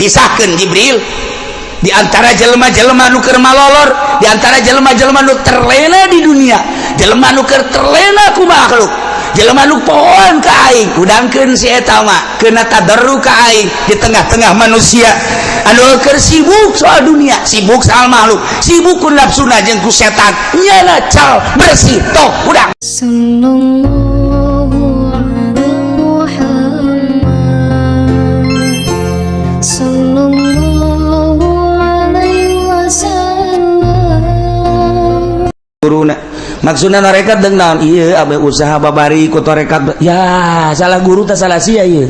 Pisahkeun Jibril di antara jelema-jelema nu keur malolor, di antara jelema-jelema nu terlena di dunia, jelema nu keur terlena ku makhluk, jelema nu pohoan ka aing, udangkeun si eta mah keuna tadarru ka aing di tengah-tengah manusia anu keur sibuk soal dunia, sibuk soal makhluk, sibuk ku nafsuna jeung ku setan. Nyana cal bersih toh udang. Sallallahu ala Muhammad, sallallahu alaihi wasallam. Guruna maksudna tarekat deung naon ieu abe usaha babari ku tarekat, ya salah guru teh, salah sia ieu.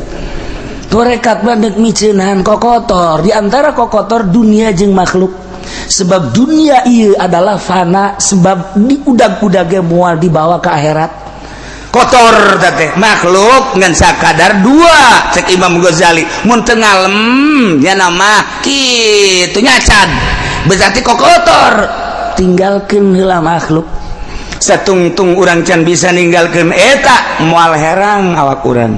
Tarekat mah deuk miceunan kokotor, di antara kokotor dunia jeung makhluk, sebab dunia ieu adalah fana, sebab diudag-udag ge moal dibawa ke akhirat. Kotor teh makhluk ngan sakadar dua, cek Imam Ghazali, mun teu ngalem nya nama kitu nyacan berarti kokotor. Tinggalkeun heula makhluk. Satungtung urang can bisa ninggalkeun eta, moal herang awak urang,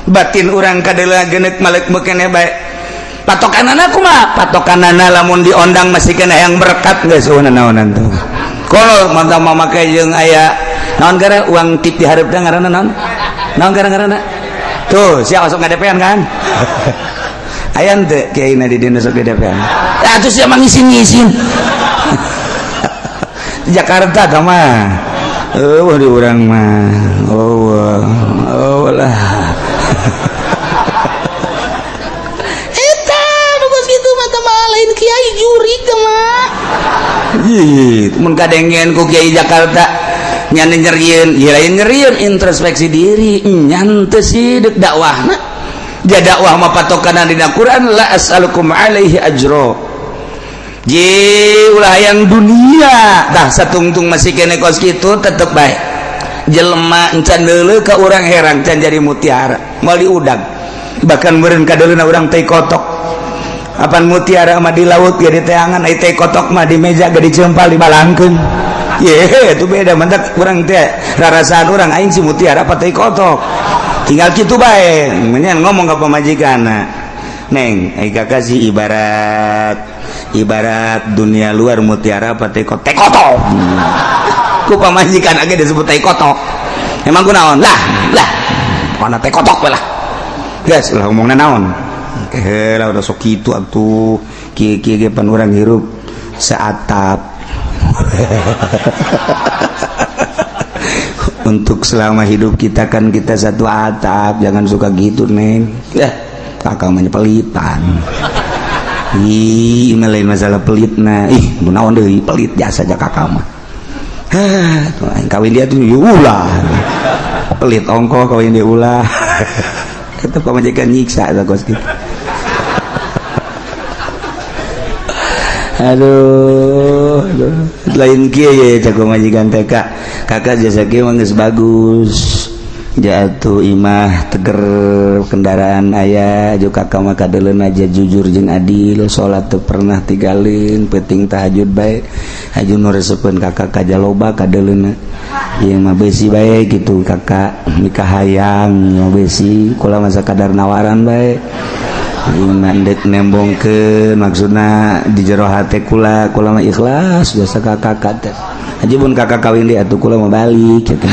batin urang kadeula genek maleuk mekene bae. Patokanana kumaha? Patokanana lamun diondang masih kena yang berkat, geus eueuh naonan tuh. Kalau mantap mamakai jeung aya naon gara uang tip di hareup ngaranna naon? Naon gara ngaranna? Tuh, sia masuk ngadepean kan? Aya teu kiai na di dieu sok didepean? Atuh sia mah ngisin-ngisin. Jakarta tah mah. Eueuh di urang mah. Oh, oh lah. Eta nu geus kitu mah teh mah lain kiai, jurig teh mah. Ih, mun kadengen ku kiai Jakarta nya nyerieun, ieu lain nyerieun, introspeksi diri, nyan teu sih deuk dakwahna. Ja dakwah mah patokanna dina Quran, la as'alukum alaihi ajro. Ji ulah yang dunia tah satungtung masih kene kos kitu tetep bae. Jelema encan deuleu ka urang herang, can jadi mutiara, moal diudag. Bahkan meureun kadeuleuna urang teh kotok. Apan mutiara mah di laut ge diteangan, ai teh kotok mah di meja ge dicempal dibalangkeun. Ye, itu beda mantak urang teh rarasaan urang, aing si mutiara apa teh kotok. Tinggal kitu bae, menyan ngomong ka pamajikanna. Neng, ai kakak sih ibarat ibarat dunia luar mutiara apa teh kotok? Teh kotok. Ku pamajikan age disebut teh kotok. Emang ku naon? Lah, lah. Mana teh kotok we lah. Geus lah ngomongna naon? Heula udah sok kitu atuh. Kieu-kieu ge pan urang hirup seatap. Untuk selama hidup kita kan kita satu atap, jangan suka gitu, Neng. Ya, kakak mah pelitan. Ih, ini lain masalah pelit nah. Ih, nu naon deui pelit jasa aja kakak mah. Hah, kawin dia tuh ulah. Pelit ongko kawin dia ulah. Itu pamajikan nyiksa eta kos kitu. Aduh, aduh. Lain kieu ye cak pamajikan TK. Kakak jasa kieu mah geus bagus. Jatuh imah teger, kendaraan aya, juga kakak mah kadeuleun aja jujur jeung adil, salat teu pernah tinggalin, penting tahajud bae. Haju nu resepeun kakak kajaloba kadeuleunna. Ieu mah besi bae gitu kakak mikahayang mah besi kula masa kadar nawaran bae. Ndek nembongkeun maksudna di jero hate kula, kula mah ikhlas jasa kakak teh. Haji pun kakak kawin di atuh kula mah balik gitu.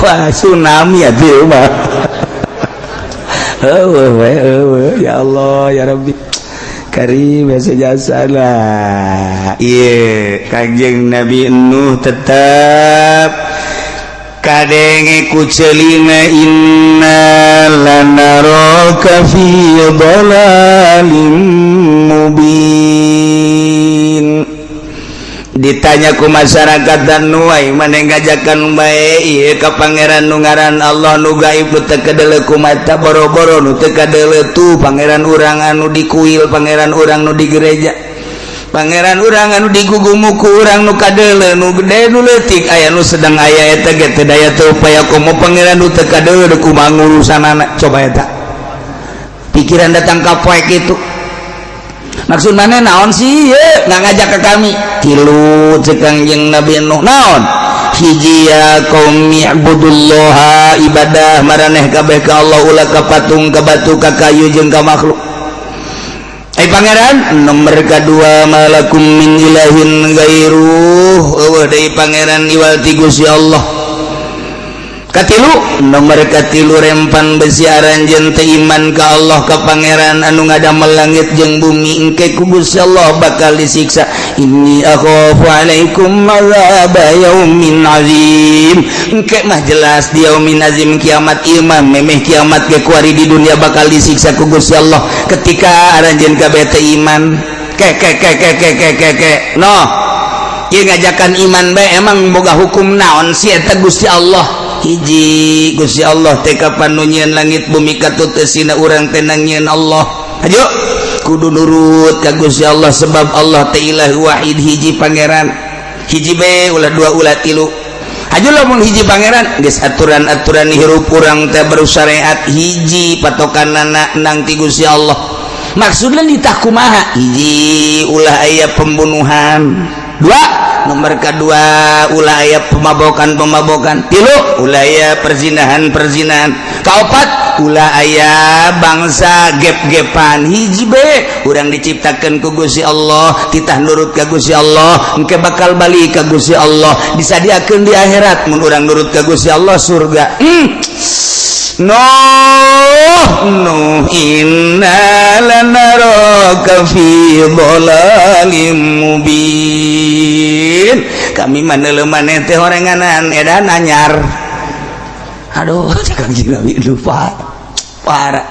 Wah, tsunami atuh mah. Eueuh we eueuh, ya Allah ya Rabbi. Karim biasa jasa lah. Ieu Kanjeng Nabi Nuh tetap kadenge ku celina, inna lanaraka fi dhalalim mubin. Ditanya ku masyarakat dan nuai mana ngajakan bae ieu ka pangeran nu ngaran Allah nu gaib nu teu kadeuleu ku mata, boro-boro nu teu kadeuleu tuh pangeran urang anu di kuil, pangeran urang nu di gereja, pangeran urang anu digugumu ku urang nu kadeuleu, nu gede nu leutik, aya nu sedang aya eta ge teu daya teu upaya, komo pangeran nu teu kadeuleu kumaha ngurusanana. Coba eta pikiran datang ka poek itu maksud mana naon sih ye nggak ngajak ke kami tilu cek Kangjeng Nabi Nuh naon Hiji, ya qaumi ibudullaha, ibadah maraneh kabeh ka Allah, ulah ka patung, ka batu, ka kayu jeung ka makhluk. Ay pangeran nomor kedua, malakum min ilahin ghairuh, euweuh deui pangeran iwal ti Gusti Allah. Katilu, nomor katilu, rempan besi aranjeun teh iman ka Allah, ka pangeran anu ngadamel langit jeung bumi, engke ku Gusti Allah bakal disiksa. Inni akhafu alaikum azaba yaumin azim. Engke mah jelas di yaumin azim, kiamat. Ieu mah memeh kiamat ge kuari di dunia bakal disiksa ku Gusti Allah ketika aranjeun kabeh teh iman. Ke ke ke ke ke ke ke ke no. Ieu ngajakan iman bae, emang boga hukum naon sih eta Gusti Allah? Hiji, Gusti Allah teh kapan nu nyieun langit bumi, katut sina urang teh nyieun Allah. Ayo kudu nurut ka Gusti Allah, sebab Allah teh ilah wahid, hiji pangeran, hiji be, ulah dua, ulah tilu. Aju lamun hiji pangeran geus aturan-aturan hirup urang teh baru syariat hiji patokanana nang ti Gusti Allah. Maksudna ditah kumaha? Hiji, ulah aya pembunuhan. Dua, nomor kedua, ulah aya pemabokan pemabokan. Tilu, ulah aya perzinahan perzinahan. Kaopat, ulah aya bangsa gep-gepan. Hiji be, urang diciptakan ku Gusti Allah, titah nurut ka Gusti Allah, engke bakal balik ka Gusti Allah, disadiakeun di akhirat mun urang nurut ka Gusti Allah surga. No no, inna lanaraka fi dhalalim mubin. Kami manele maneh teh horenganan edan anyar. Aduh, cek Kanjeng Nabi, lupa parah.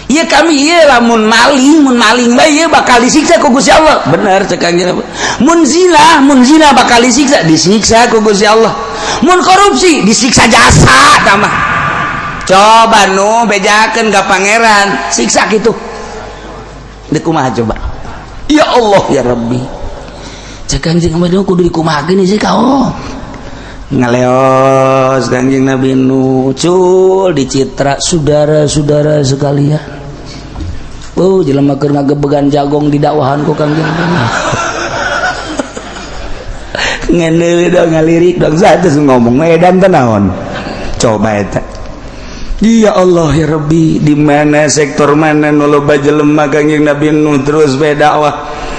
Iya, kami iya lamun maling, mun maling bae ieu bakal disiksa ku Gusti Allah. Bener cek Kanjeng Nabi. Mun zina, mun zina bakal disiksa, disiksa ku Gusti Allah. Mun korupsi disiksa jasa tambah. Coba nu bejakeun ka pangeran, siksa gitu. Deuk kumaha coba? Ya Allah ya Rabbi. Cek Kanjeng Nabi kudu dikumahakeun sih kau. Ngaleos Kanjeng Nabi nu cul dicitra, saudara-saudara sekalian. Oh, jelema keur ngagebegan jagong di dakwahan ku Kanjeng Nabi. Ngeundeul dong, ngalirik dong, satu ngomong edan teh naon. Coba eta. Ya Allah ya Rabbi, di mana sektor mana nu loba jelema Kanjeng Nabi nu terus bae dakwah,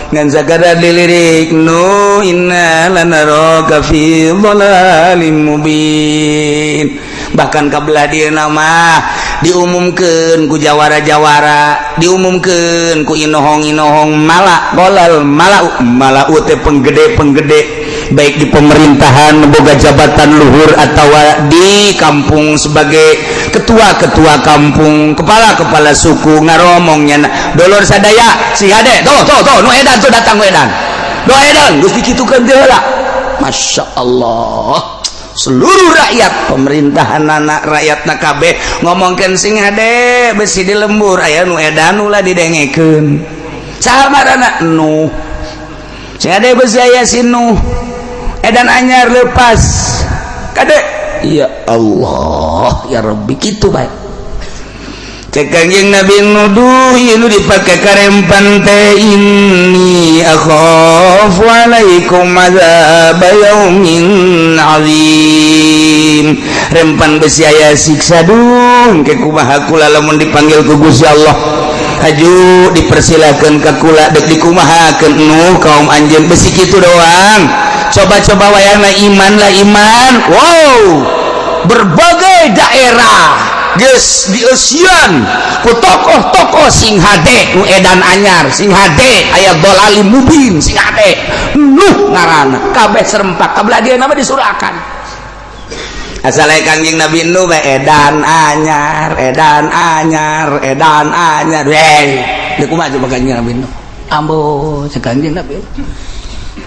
ngan sakadar dilirik, "Nu, inna lanaraka fi dhalalim mubin." Bahkan kabelah dieu mah diumumkeun ku jawara-jawara, diumumkeun ku inohong-inohong, mala golal malau malau teh penggede-penggede, baik di pemerintahan boga jabatan luhur atau di kampung sebagai ketua-ketua kampung, kepala-kepala suku, ngaromongnya, "Dulur sadaya, si hade tuh tuh tuh, nu edan tuh datang, nu edan do edan." Geus dikitukeun teh heula. Masya Allah, seluruh rakyat, pemerintahan anak rakyat kabeh ngomongkeun sing hade besi di lembur aya nu edan, ulah didengekeun. Saha marana? Nu sing hade besi aya si nu edan anyar lepas kade. Ya Allah ya Rabbi, kitu bae cek Kanjeng Nabi nuduh ieu nu dipake karempan teh, "Inni akhafu alaikum adzab yaumin azim." Rempan besi aya siksa dung ke kumaha kula lamun dipanggil ku Gusti Allah. Haju dipersilakan ke kula, dek dikumahakeun nu kaum anjeun besi kitu doang. Coba-coba wayahna iman lah iman. Wow, berbagai daerah geus dieusian ku tokoh-tokoh, sing hade nu edan anyar, sing hade aya dolalim mubin, sing hade nu ngaranna, kabeh serempak kabelah dia nama disurakan. Asal Kanjeng Nabi nu bae edan anyar, edan anyar, edan anyar we. Deuk kumaha coba Kanjeng Nabi nu? Ambo, cek Kanjeng Nabi,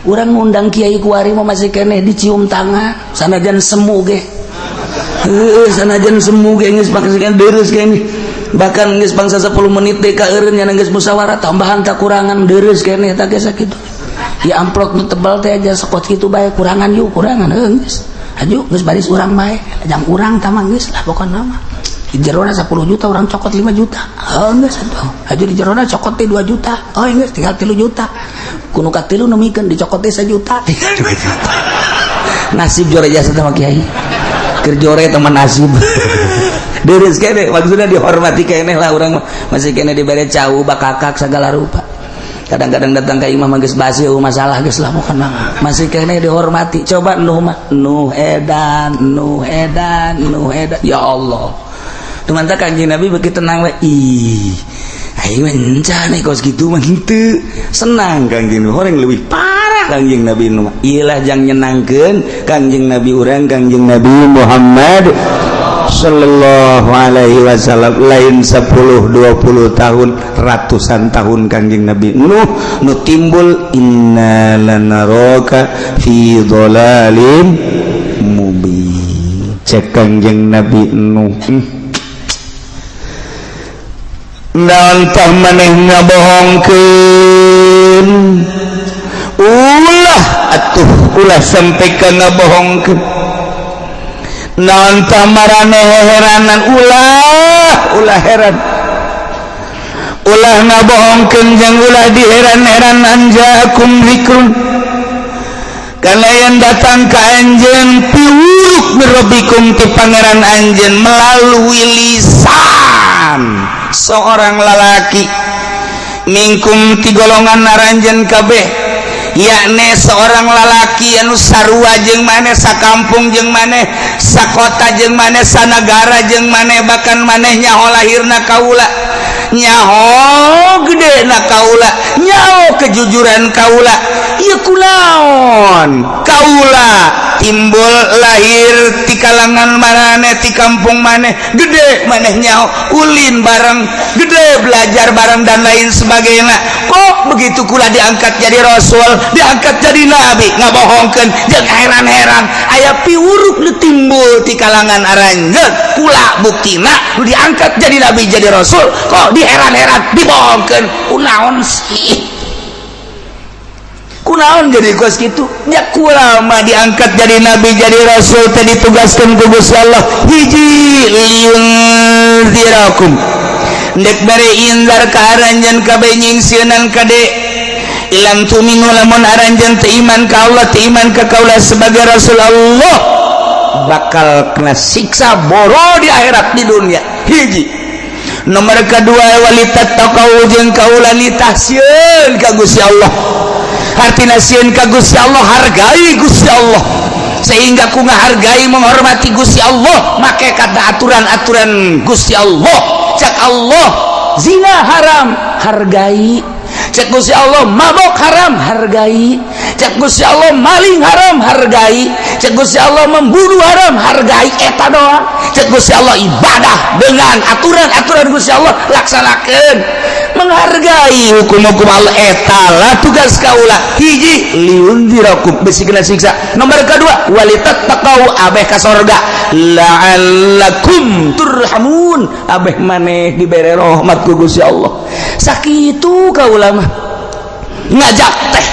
urang ngundang kiai kuari mah masih keneh dicium tangan, sanajan semu ge. Heueuh, sanajan semu ge geus pake deres keneh. Bahkan geus bangsa 10 menit teh ka eureun nya geus musyawarah tambahan tak kurangan, deres keneh tah geus sakitu. Ya amplop nu tebal teh aja sekot kitu bae, kurangan yuk, kurangan heuh geus. Aju geus baris urang bae, jang urang tah mah geus lah pokona mah. Di jerona 10 juta urang cokot 5 juta. Oh geus atuh. Aju di jerona cokot teh 2 juta. Oh geus tinggal 3 juta. Kuno ka tilu nemikeun dicokot teh 1 juta. Tinggal 2 juta. Nasib jore jasa sama kiai. Keur jore teman nasib. Deres kene maksudnya dihormati keneh lah urang mah. Masih kene dibere cau bakakak segala rupa. Kadang-kadang datang ke imam geus basi, oh masalah geus lah pokona masih kene dihormati. Coba Nuh mah, Nuh edan, Nuh edan, Nuh edan, ya Allah. Teman Kanjeng Nabi begitu tenang we, ih ayo encan kos gitu mah henteu senang. Kanjeng Nabi orang lebih parah. Kanjeng Nabi Nuh mah iyalah jang nyenangkeun Kanjeng Nabi urang, Kanjeng Nabi Muhammad Sallallahu Alaihi Wasallam. Lain 10 20 tahun, ratusan tahun Kanjeng Nabi Nuh nu timbul inna lanaraka fi dhalalim mubin. Cek Kanjeng Nabi Nuh, naon tah maneh ngabohongkeun? Ulah atuh, ulah sampai ka ngabohongkeun. Naon tah maraneh heranan? Ulah, ulah heran, ulah ngabohongkeun jeung ulah diheran-heran. An jaakum dzikrun, karena yang datang ke anjeun piwuruk mir rabbikum, ti pangeran anjeun, melalui lisan seorang lalaki, minkum, ti golongan aranjeun kabeh, yakni seorang lalaki anu sarua jeung maneh, sakampung jeung maneh, sakota jeung maneh, sanagara jeung maneh. Bahkan maneh nyaho lahirna kaula, nyaho gede na kaula, nyaho kejujuran kaula. Ieu kunaon kaula timbul lahir ti kalangan maneh, ti kampung maneh, gede maneh nyaho, ulin bareng, gede belajar bareng, dan lain sebagainya. Kok begitu kula diangkat jadi rasul, diangkat jadi nabi, ngabohongkeun jeung heran-heran? Aya piwuruk nu timbul ti kalangan aranjeun kula, buktina nu diangkat jadi nabi, jadi rasul, kok diheran-heran, dibohongkeun? Kunaon sih, kunaon jadi kos gitu ya? Kula mah diangkat jadi nabi, jadi rasul tadi ditugaskan ku Gusti Allah hiji, liyunzirakum, ndek bere inzar ka aranjeun kabeh, nyingsieunan kade. Illam tu'minu, lamun aranjeun teu iman ka Allah, teu iman ka kaula sebagai rasul Allah, bakal kena siksa boro di akhirat, di dunia. Hiji. Nomor kedua, walitattaqau, jeung kaula nitah sieun ka Gusti Allah. Artina sieun ka Gusti Allah, hargai Gusti Allah, sehingga ku ngahargai, menghormati Gusti Allah, make kata aturan-aturan Gusti Allah. Cek Allah zina haram, hargai. Cek Gusti Allah mabok haram, hargai. Cek Gusti Allah maling haram, hargai. Cek Gusti Allah membunuh haram, hargai. Eta doang. Cek Gusti Allah ibadah dengan aturan-aturan Gusti Allah, laksanakan, menghargai hukum-hukum Allah. Eta lah tugas kaula. Hiji, liyunzirakum, bisi kena siksa. Nomor kedua, walitattaqau, abeh ka sorga, la'allakum turhamun, abeh maneh dibere rahmat ku Gusti Allah. Sakitu kaula mah ngajak teh,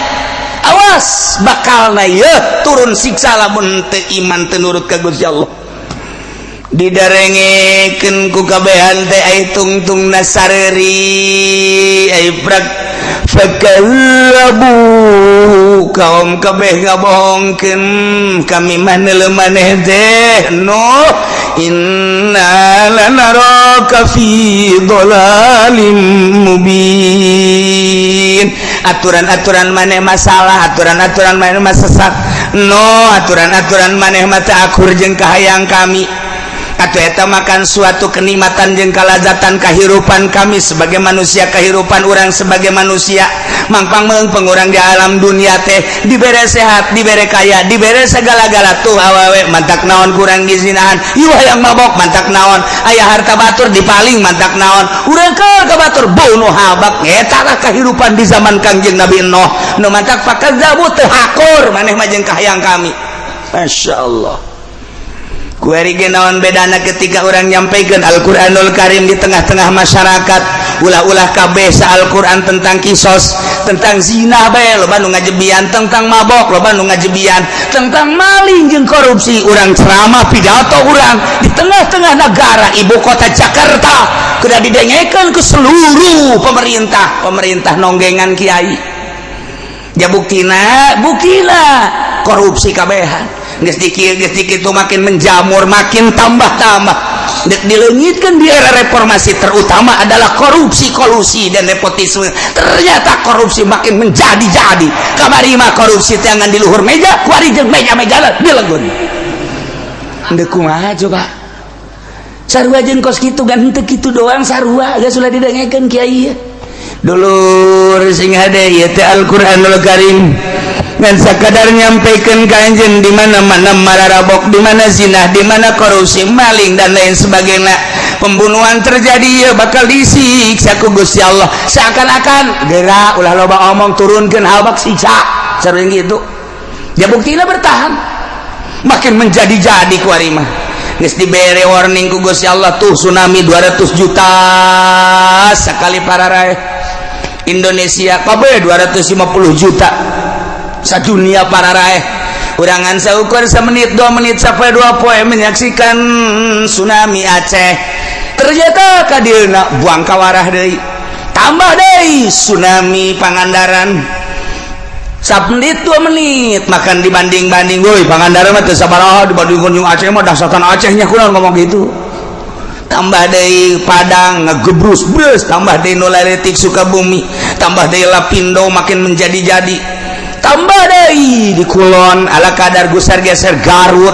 awas bakal na ieu turun siksa lamun teu iman, teu nurut ka Gusti Allah. Didarengekeun ku kabehan teh, ai tungtung nasareri, ai prak fakazzabu, kaum kabeh ngabohongkeun, kami mah neuleu maneh teh Nuh, inna lanaraka fi dhalalim mubin. Aturan-aturan maneh masalah, aturan-aturan maneh mah sesat no, aturan-aturan maneh mah teu akur jeung kahayang kami. Atau eta makan suatu kenikmatan jeung kalazatan kehidupan kami sebagai manusia, kehidupan orang sebagai manusia. Mangpang meungpeung urang di alam dunia teh dibere sehat, dibere kaya, dibere segala-gala. Tuh awewe mantak naon kurang dizinahan, ieu hayang mabok mantak naon, aya harta batur dipaling mantak naon, urang ka batur bunuh habak. Eta lah kehidupan di zaman Kangjeng Nabi Nuh. Nu mantak fakadzabu, teu hakur maneh mah jeung kahayang kami. Masya Allah. Kuari ge naon bedana ketika orang nyampaikan Al-Qur'anul Karim di tengah-tengah masyarakat? Ulah-ulah kabeh sa Al-Qur'an tentang kisos, tentang zina bae loba nu ngajebian, tentang mabok loba nu ngajebian, tentang maling jeung korupsi. Urang ceramah, pidato urang di tengah-tengah negara, ibu kota Jakarta, kudu didengekeun ke seluruh pemerintah. Pemerintah nonggengan kiai ya, buktina, buktina korupsi kabehan. Geus dikieu, geus dikitu, makin menjamur, makin tambah-tambah. Dek dileungitkeun di era reformasi, terutama adalah korupsi, kolusi, dan nepotisme. Ternyata korupsi makin menjadi-jadi. Kamari mah korupsi teh ngan di luhur meja, kuari jeung meja-meja dilegun. Deuk kumaha coba? Sarua jeung kos kitu kan, henteu kitu doang, sarua geus ulah didengekeun kiai. Dulur sing hade, ieu teh Al-Qur'anul Karim ngan sakadar nyampaikan ka anjeun di mana-mana mararabok, di mana zina, di mana korupsi, maling, dan lain sebagainya, pembunuhan terjadi ya bakal disiksa ku Gusti Allah. Seakan-akan gerak, ulah loba omong, turunkeun habak, siksa sering gitu ya. Buktinya bertahan, makin menjadi-jadi. Kuari mah geus dibere warning ku Gusti Allah tuh, tsunami 200 juta sekali pararaeh. Indonesia kabeh 250 juta, sadunia pararaeh. Urangan saukur semenit, 2 menit sampai 2 poe menyaksikan tsunami Aceh. Ternyata kadieuna buang kawarah deui, tambah deui tsunami Pangandaran, menit 2 menit makan dibanding-banding. Woi, Pangandaran mah teu sabaraha dibandingkeun jeung Aceh mah, dahsatan Acehnya kurang ngomong gitu. Tambah deui Padang ngegebrus brus, tambah deui nu laletik Sukabumi, tambah deui Lapindo makin menjadi-jadi, tambah deui di Kulon ala kadar gusar geser Garut,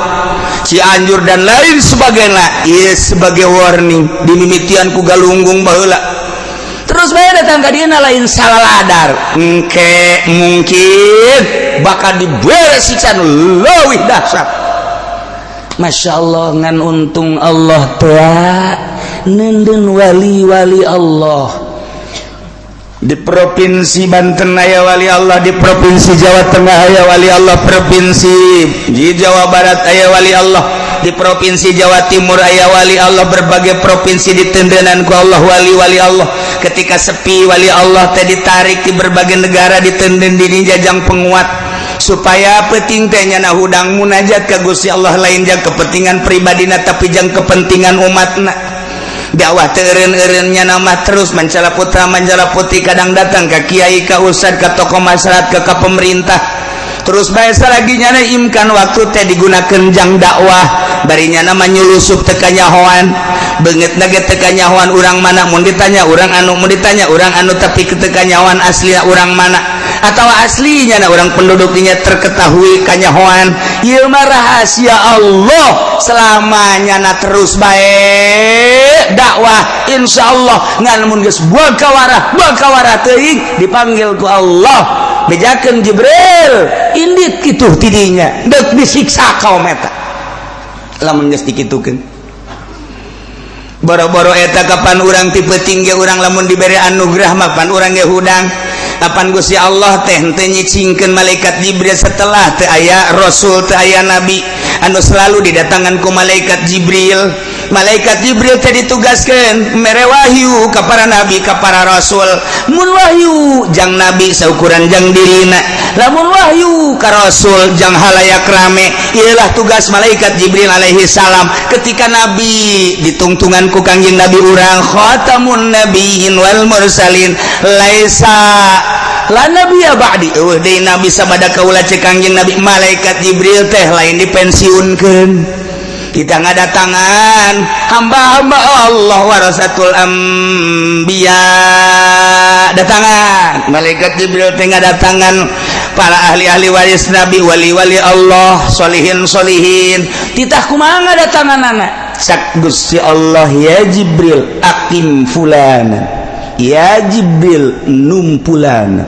Cianjur, dan lain sebagainya. Iya, sebagai warning dimimitian ku Galunggung baheula. Terus bae datang ka dieu, lain salah ladar, engke mungkin bakal dibere siksa nu leuwih dahsyat. Masya Allah, ngan untung Allah tea neundeun wali-wali Allah. Di Provinsi Banten aya wali Allah, di Provinsi Jawa Tengah aya wali Allah, Provinsi di Jawa Barat aya wali Allah, di Provinsi Jawa Timur aya wali Allah. Berbagai provinsi diteundenan ku Allah wali-wali Allah. Ketika sepi, wali Allah teh ditarik di berbagai negara, diteundeun di jajang penguat supaya penting teh nyana hudang munajat ka Gusti Allah, lain jang kepentingan pribadina, tapi jang kepentingan umatna. Dakwah teu eureun-eureunnya nama, terus mancala putra, mancala putri, kadang datang ke kiai, ka ustad, ke tokoh masyarakat, ke pemerintah. Terus bahasa lagi nyana imkan waktu teh digunakan jang dakwah, bari nyana nyulusup teu kanyahoan, beungeut ge teu kanyahoan urang mana. Mun ditanya urang anu, mun ditanya urang anu, tapi teu kanyahoan asli urang mana atau aslinya na orang penduduknya terketahui kanyahoan. Ieu mah rahasia Allah selamanya na. Terus baik dakwah, insyaallah. Ngan mun geus buang kawarah, buang kawarah teuing, dipanggil ku Allah, bejakeun Jibril, indit kitu tidinya, deuk disiksa kaum eta lamun geus dikitukeun. Boro-boro eta, kapan urang tipe tinggi, urang lamun diberi anugerah mah pan urang ge hudang. Kapan Gusti Allah teh henteu nyicingkeun malaikat Jibril setelah teu aya rasul, teu aya nabi anu selalu didatangan ku malaikat Jibril. Malaikat Jibril teh ditugaskeun mere wahyu ka para nabi, ka para rasul. Mun wahyu jang nabi, saukuran jang dirina. Lamun wahyu ka rasul, jang halayak rame. Ialah tugas malaikat Jibril alaihi salam. Ketika nabi ditungtungan ku Kangjeng Nabi urang, khatamun nabiyyin wal mursalin, laisa la nabiyya ba'di, eueuh deui nabi sabada kaula, cek Kangjeng Nabi. Malaikat Jibril teh lain dipensiunkeun, kita ngadatangan hamba-hamba Allah, warasatul anbiya. Datangan malaikat Jibril teh ngadatangan para ahli-ahli waris nabi, wali-wali Allah, solihin solihin. Titah kumaha ngadatangan anak cak Gusti Allah, "Ya Jibril, aqim fulana. Ya Jibril, numpulana.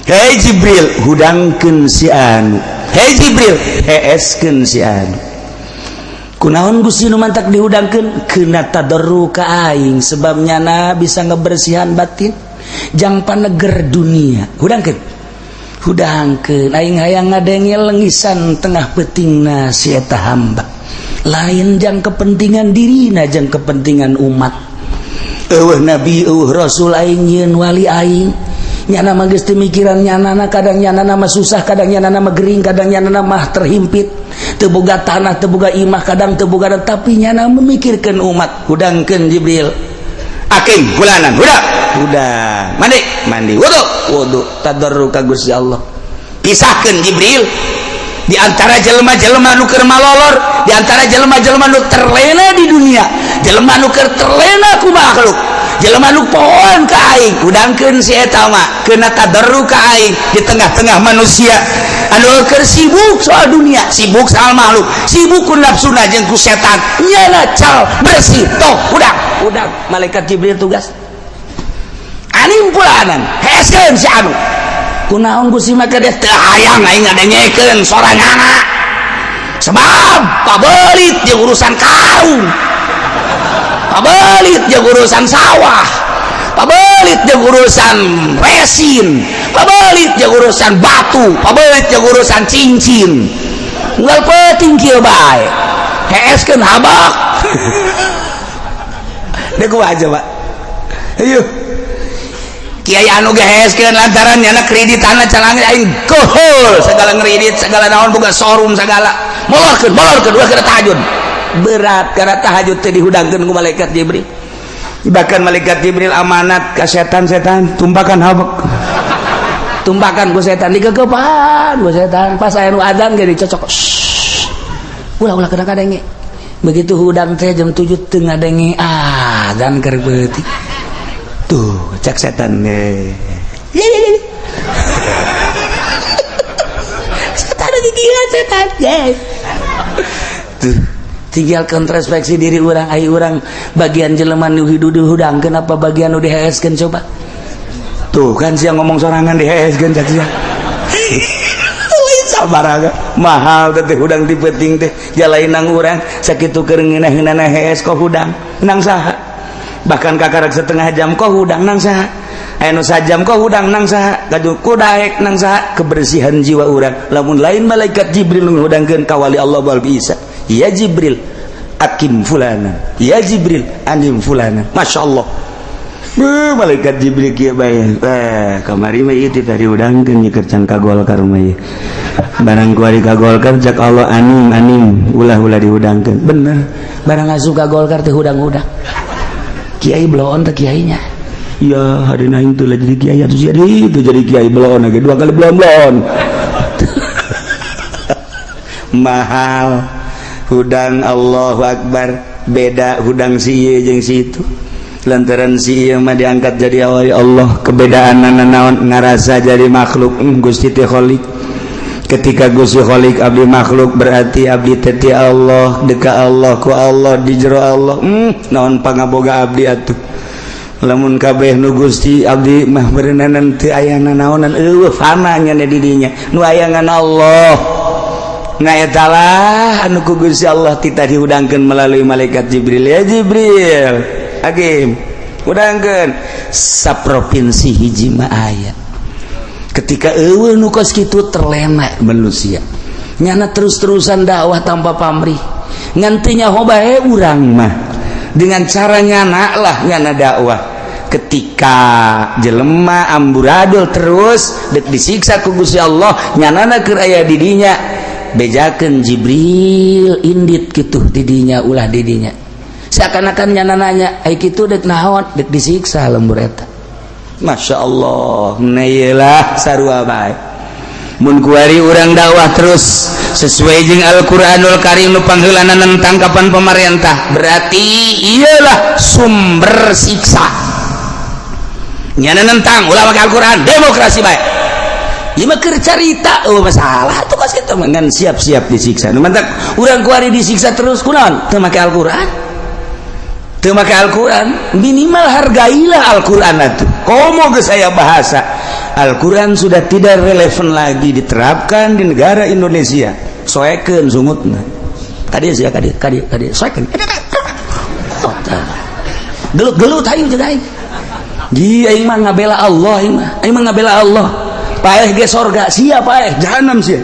Hei Jibril, hudangkeun si anu. Hei Jibril, heeskeun si anu." Kunaon Gusti nu mantak dihudangkeun? Kena tadarru ka aing, sebab nyana bisa ngebersihan batin jang paneger dunia. Hudangkeun, hudangkeun, aing hayang ngadenge lengisan tengah peutingna si eta hamba, lain jang kepentingan dirina, jang kepentingan umat. Eueuh nabi, eueuh rasul, aing nyieun wali aing. Nyana mah geus teu mikiran nyana. Kadang nyana mah susah, kadang nyana mah gering, kadang nyana mah terhimpit, teu boga tanah, teu boga imah, kadang teu boga, tapi nyana memikirkan umat. Hudangkeun Jibril, aqim fulanan, hudang, hudang, mandi, mandi, wudu, wudu, tadarru ka Gusti Allah. Pisahkeun Jibril. Di antara jelema-jelema nu keur malolor, di antara jelema-jelema nu terlena di dunia, jelema nu keur terlena ku makhluk, jelema nu pohoan ka aing, hudangkeun si eta mah kena tadarru ka aing di tengah-tengah manusia anu keur sibuk soal dunia, sibuk soal makhluk, sibuk ku nafsuna jeung ku setan. Nyana cal bersih toh hudang hudang. Malaikat Jibril tugas anim pulanan heskeun si anu kunaon Gusti maka dia teu hayang aing ngadengekeun soranganna sebab pabelit jeung urusan karung, pabelit jeung urusan sawah, pabelit jeung urusan resin, pabelit jeung urusan batu, pabelit jeung urusan cincin. Unggal peuting kieu bae heeskeun habak. Deh kumaha coba? Ayo kiai anu geheeskeun lantaran nyana kreditanna calang aing kohol segala ngredit segala naon boga showroom segala molorkeun molorkeun ulah kana tahajud berat karena tahajud teh dihudangkeun ku malaikat Jibril. Bahkan malaikat Jibril amanat ka setan-setan, tumpakan habek, tumpakan ku setan, digegepan ku setan. Pas aya nu adzan ge dicocok, ulah ulah kena kadenge. Begitu hudang teh jam 7 teu ngadenge adzan keur beutik tuh, cek setan deh, setan lagi gila setan yes. Tuh tinggal introspeksi diri orang, ai urang bagian jelema nu hidup dihudangkeun apa bagian nu diheeskeun coba? Tuh kan siang ngomong sorangan diheeskeun cak sia. Lain sabar mahal teh hudang ti peuting teh jalainang urang sakitu keur ngeunah-ngeunah hees kok hudang nang saha? Bahkan kakarak setengah jam kok hudang nang saha? Aya nu sajam kok hudang nang saha? Gaduh kudaek nang saha? Kebersihan jiwa urang lamun lain malaikat Jibril nu ngahudangkeun ka wali Allah bal bisa. Ya Jibril akim fulana, ya Jibril anim fulana. Masya Allah. Beuh, malaikat Jibril kieu bae. Eh, kamari mah ieu teh tadi hudangkeun nyeker can ka Golkar mah ieu. Barang kuari ka Golkar cak Allah anim anim ulah-ulah dihudangkeun. Bener. Barang asup ka Golkar teh hudang-hudang. Kiai bloon teh kiainya. Ya, hari aing teh lah jadi kiai atuh sia itu jadi kiai bloon lagi dua kali bloon-bloon. Mahal hudang, Allahu Akbar, beda hudang si ieu jeung si itu lantaran si ieu mah diangkat jadi wali Allah. Kebedaan naon? Ngarasa jadi makhluk. Gusti teh Khalik. Ketika Gusti Khalik, abdi makhluk, berarti abdi teh ti Allah, deka Allah, ku Allah, di jero Allah. Naon pangaboga abdi atuh lamun kabeh nu Gusti? Abdi mah beureunanan teu aya nanaonan, eueuh fana nya di dinya, nu aya ngan Allah. Nah, eta lah anu ku Gusti Allah tita dihudangkeun melalui malaikat Jibril. Ya Jibril hakim hudangkeun saprovinsi hiji mah aya. Ketika eueuh nu kos kitu terlena manusia, nyana terus-terusan dakwah tanpa pamrih ngantinya bae urang mah dengan cara nyana lah nyana dakwah. Ketika jelema amburadul terus dek disiksa ku Gusti Allah, nyanana keur aya di dinya, bejakeun Jibril indit kitu didinya, ulah didinya. Seakan-akan nyana nanya, ai kitu dek naon? Dek disiksa lembur eta. Masya Allah, lah sarua bae mun kuari urang dakwah terus sesuai jeung Al-Qur'anul Karim nu pangheulana tangkapan pemerintah, berarti iyalah sumber siksa. Nyana nentang ulah make Al-Qur'an, demokrasi bae. Ieu mah keur carita, oh masalah tuh kos kitu mah ngan siap-siap disiksa. Nu mantak urang kuari disiksa terus kunaon? Teu make Al-Qur'an, teu make Al-Qur'an. Minimal hargailah Al-Qur'an atuh. Komo geus aya bahasa Al-Quran sudah tidak relevan lagi diterapkan di negara Indonesia, soekeun sungutna kadieu sia, kadieu kadieu kadieu, soekeun gelut-gelut. Aing jeung aing. Ji, aing mah ngabela Allah, aing mah, aing mah ngabela Allah. Paeh ge sorga sia, paeh jahanam sia.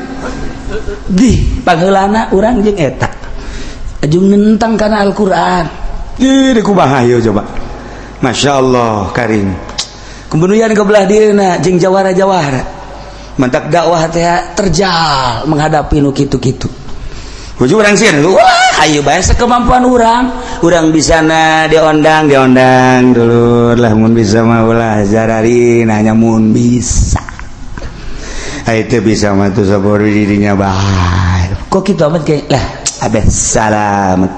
Di pangheulana urang jeung eta ajung nentang kana Al-Quran. Ih, di kumaha ieu coba? Masya Allah karim. Kemudian ke belah dieuna jeung jawara-jawara. Mantak dakwah teh terjal menghadapi nu kitu-kitu. Hujung urang sieun, wah ayo bae kemampuan urang. Urang bisa na diondang, diondang dulur lah mun bisa mah ulah jarari nanya mun bisa. Ai teu bisa mah tuh sabodo dirinya bae. Kok kitu amat kayak lah abeh salamet.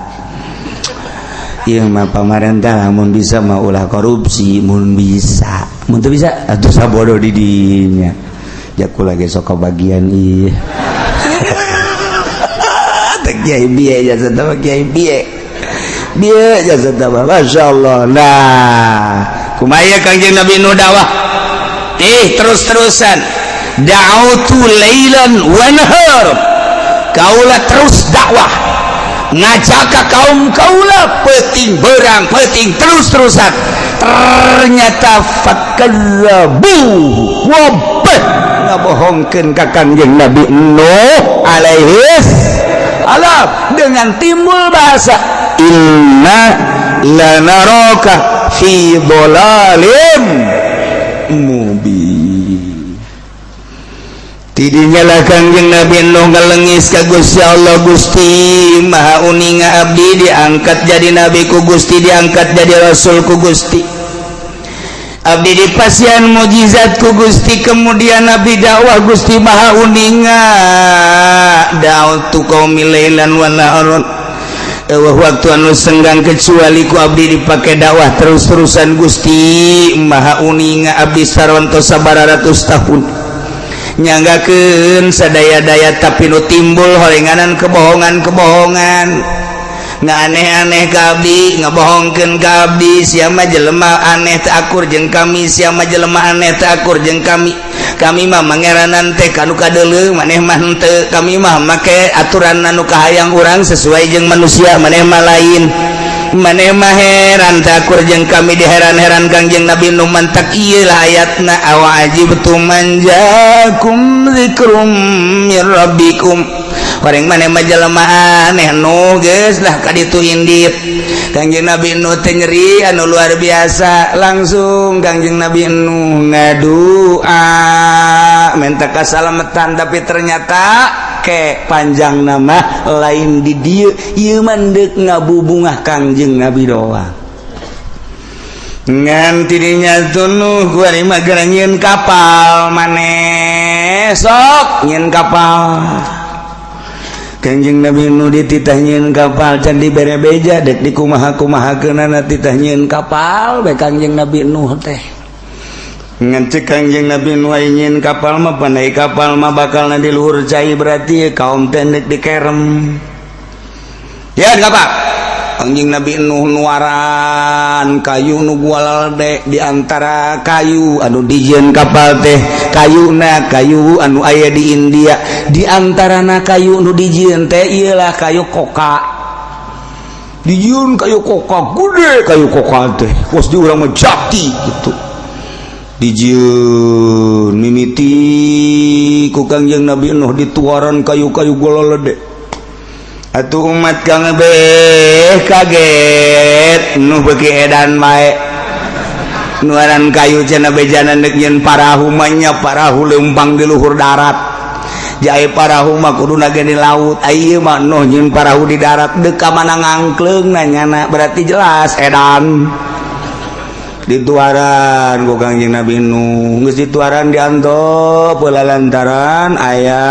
Ieu mah pamarentah mun bisa mah ulah korupsi, mun bisa. Mun teu bisa atuh sabodo di dinya. Jaku lagi sok bagian ieu. Teh kiai bieu jasa teh kiai bieu. Bieu jasa teh, masyaallah. Nah, kumaha Kangjeng Nabi nu dakwah? Teh terus-terusan. Da'autu lailan wa nahar. Kaula terus dakwah. Ngajak ka kaum kaula peting berang peting terus-terusan. Ternyata fakadzabu wabah ngabohongkeun ka Kangjeng Nabi Nuh alaihi salam dengan timbul bahasa inna lanaraka fi dhalalim mubin. Tidinya lah Kangjeng Nabi Nuh ngalengis ka Gusti Allah, Gusti Maha uninga, abdi diangkat jadi nabi ku Gusti, diangkat jadi rasul ku Gusti, abdi dipasihan mujizat ku Gusti, kemudian abdi dakwah, Gusti Maha uninga, da'autu qaumi lailan wa naharon, euweuh waktu anu senggang kecuali ku abdi dipake dakwah terus-terusan. Gusti Maha uninga, abdi saronto sabaratus tahun nyanggakeun sadaya-daya, tapi nu timbul horenganan kebohongan-kebohongan, nggak aneh-aneh ka abdi, ngebohongkeun ka abdi, sia mah jelema aneh, teu akur jeung kami, sia mah jelema aneh, teu akur jeung kami, kami mah mangeranan teh kanu kadeuleu, maneh mah henteu, kami mah make aturan anu kahayang urang sesuai jeung manusia, maneh mah lain, maneh mah heran teu akur jeung kami. Diheran-heran Kangjeng Nabi nu mantak ieu lah ayatna, awa ajibtum an jaakum dzikrum mir rabbikum. Goreng maneh mah jelema aneh nu geus lah ka ditu indit. Kangjeng Nabi Nu teh nyeri anu luar biasa, langsung Kangjeng Nabi Nu ngadua minta kasalamatan, tapi ternyata ke panjang nama lain di dieu ieu mah deuk ngabubungah Kangjeng Nabi doang. Ngan tidinya tunuh gua mah geura nyieun kapal, maneh sok nyieun kapal. Kangjeng Nabi Nu dititah nyieun kapal, can dibere beja dek dikumaha-kumahakeunana, titah nyieun kapal bae Kangjeng Nabi Nuh teh. Ngan cek Kangjeng Nabi Nuh, aya nyieun kapal mah, pandai kapal mah bakalna di luhur cai, berarti kaum teh dek dikerem. Ya kapal Kangjeng Nabi Nuh nuaran kayu nu gualalde, di antara kayu anu dijieun kapal teh kayuna kayu anu aya di India, di antarana kayu nu dijieun teh iyalah kayu koka. Dijieun kayu koka gede, kayu koka teh kos di urang mah jati gitu. Dijieun mimiti ku Kangjeng Nabi Nuh dituaran kayu-kayu gualalde. Atuh umat kang beh kaget, Nuh beuki edan bae nuaran kayu, cenah bejana deuk nyieun parahu mah nya, parahu leumpang di luhur darat jae, parahu mah kuduna ge di laut, ieu mah Nuh nyieun parahu di darat, deuk ka mana ngangkleung nanyana, berarti jelas edan. Dituaran ku Kangjeng Nabi Nuh, geus dituaran diantop lantaran aya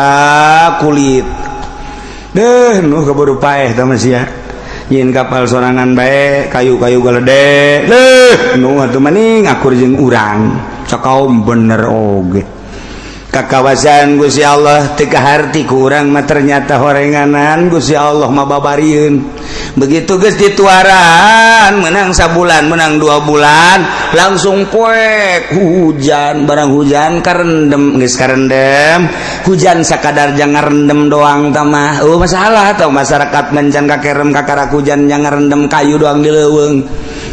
kulit deh, Nuh keburu paeh tah sia nyieun kapal sorangan bae, kayu-kayu galede deh. Nuh atuh maning akur jeung urang sakaum, bener oge ka kawasan Gusti Allah teu kaharti ku urang mah, ternyata horenganan Gusti Allah mah babarieun. Begitu geus dituaran, menang sabulan, menang 2 bulan, langsung poek hujan. Barang hujan karendem, geus karendem hujan sakadar jangan rendem doang tamah, oh masalah atau masyarakat mencan kakerem kakarak hujan yang ngerendem kayu doang di leuweung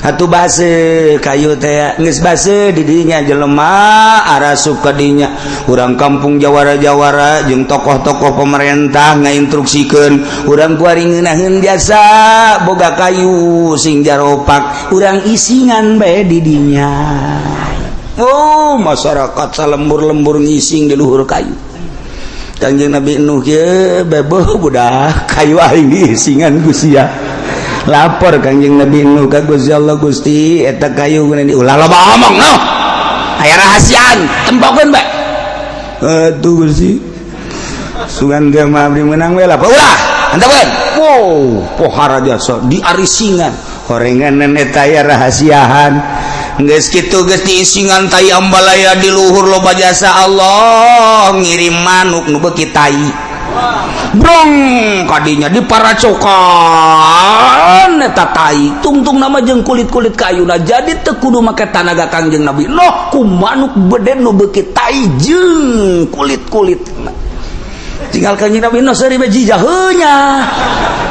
atuh base kayu teh. Geus base di dinya jelema arasup ka dinya, urang kampung jawara-jawara jeung tokoh-tokoh pemerintah ngainstruksikeun urang kuari ngeunaheun jasa boga kayu sing jaropak, urang isingan bae di dinya. Oh, masyarakat salembur-lembur ngising di luhur kayu. Kangjeng Nabi Nuh kieu beboh, budak kayu aing diisingan ku sia. Lapor Kangjeng Nabi Nuh ka Gusti Allah, Gusti, eta kayu geuning. Ulah loba omong, no aya rahasiaan, tempokeun bae. Aduh Gusti. Sugan teh mah abdi meunang we lah. Ulah, hantakeun. Wow, pohara jasa diarisingan. Horenganan eta aya rahasiahan. Geus kitu geus diisingan tai ambalaya di luhur loba jasa Allah ngirim manuk nu beuki tai. Brong kadinya diparacokan eta tai tungtung nama jeung kulit-kulit kayuna jadi teu kudu make tanaga Kangjeng Nabi Noh ku manuk beden nu beuki tai jeung kulit-kulit tinggal Kangjeng Nabi Noh seuri bae jijaheunya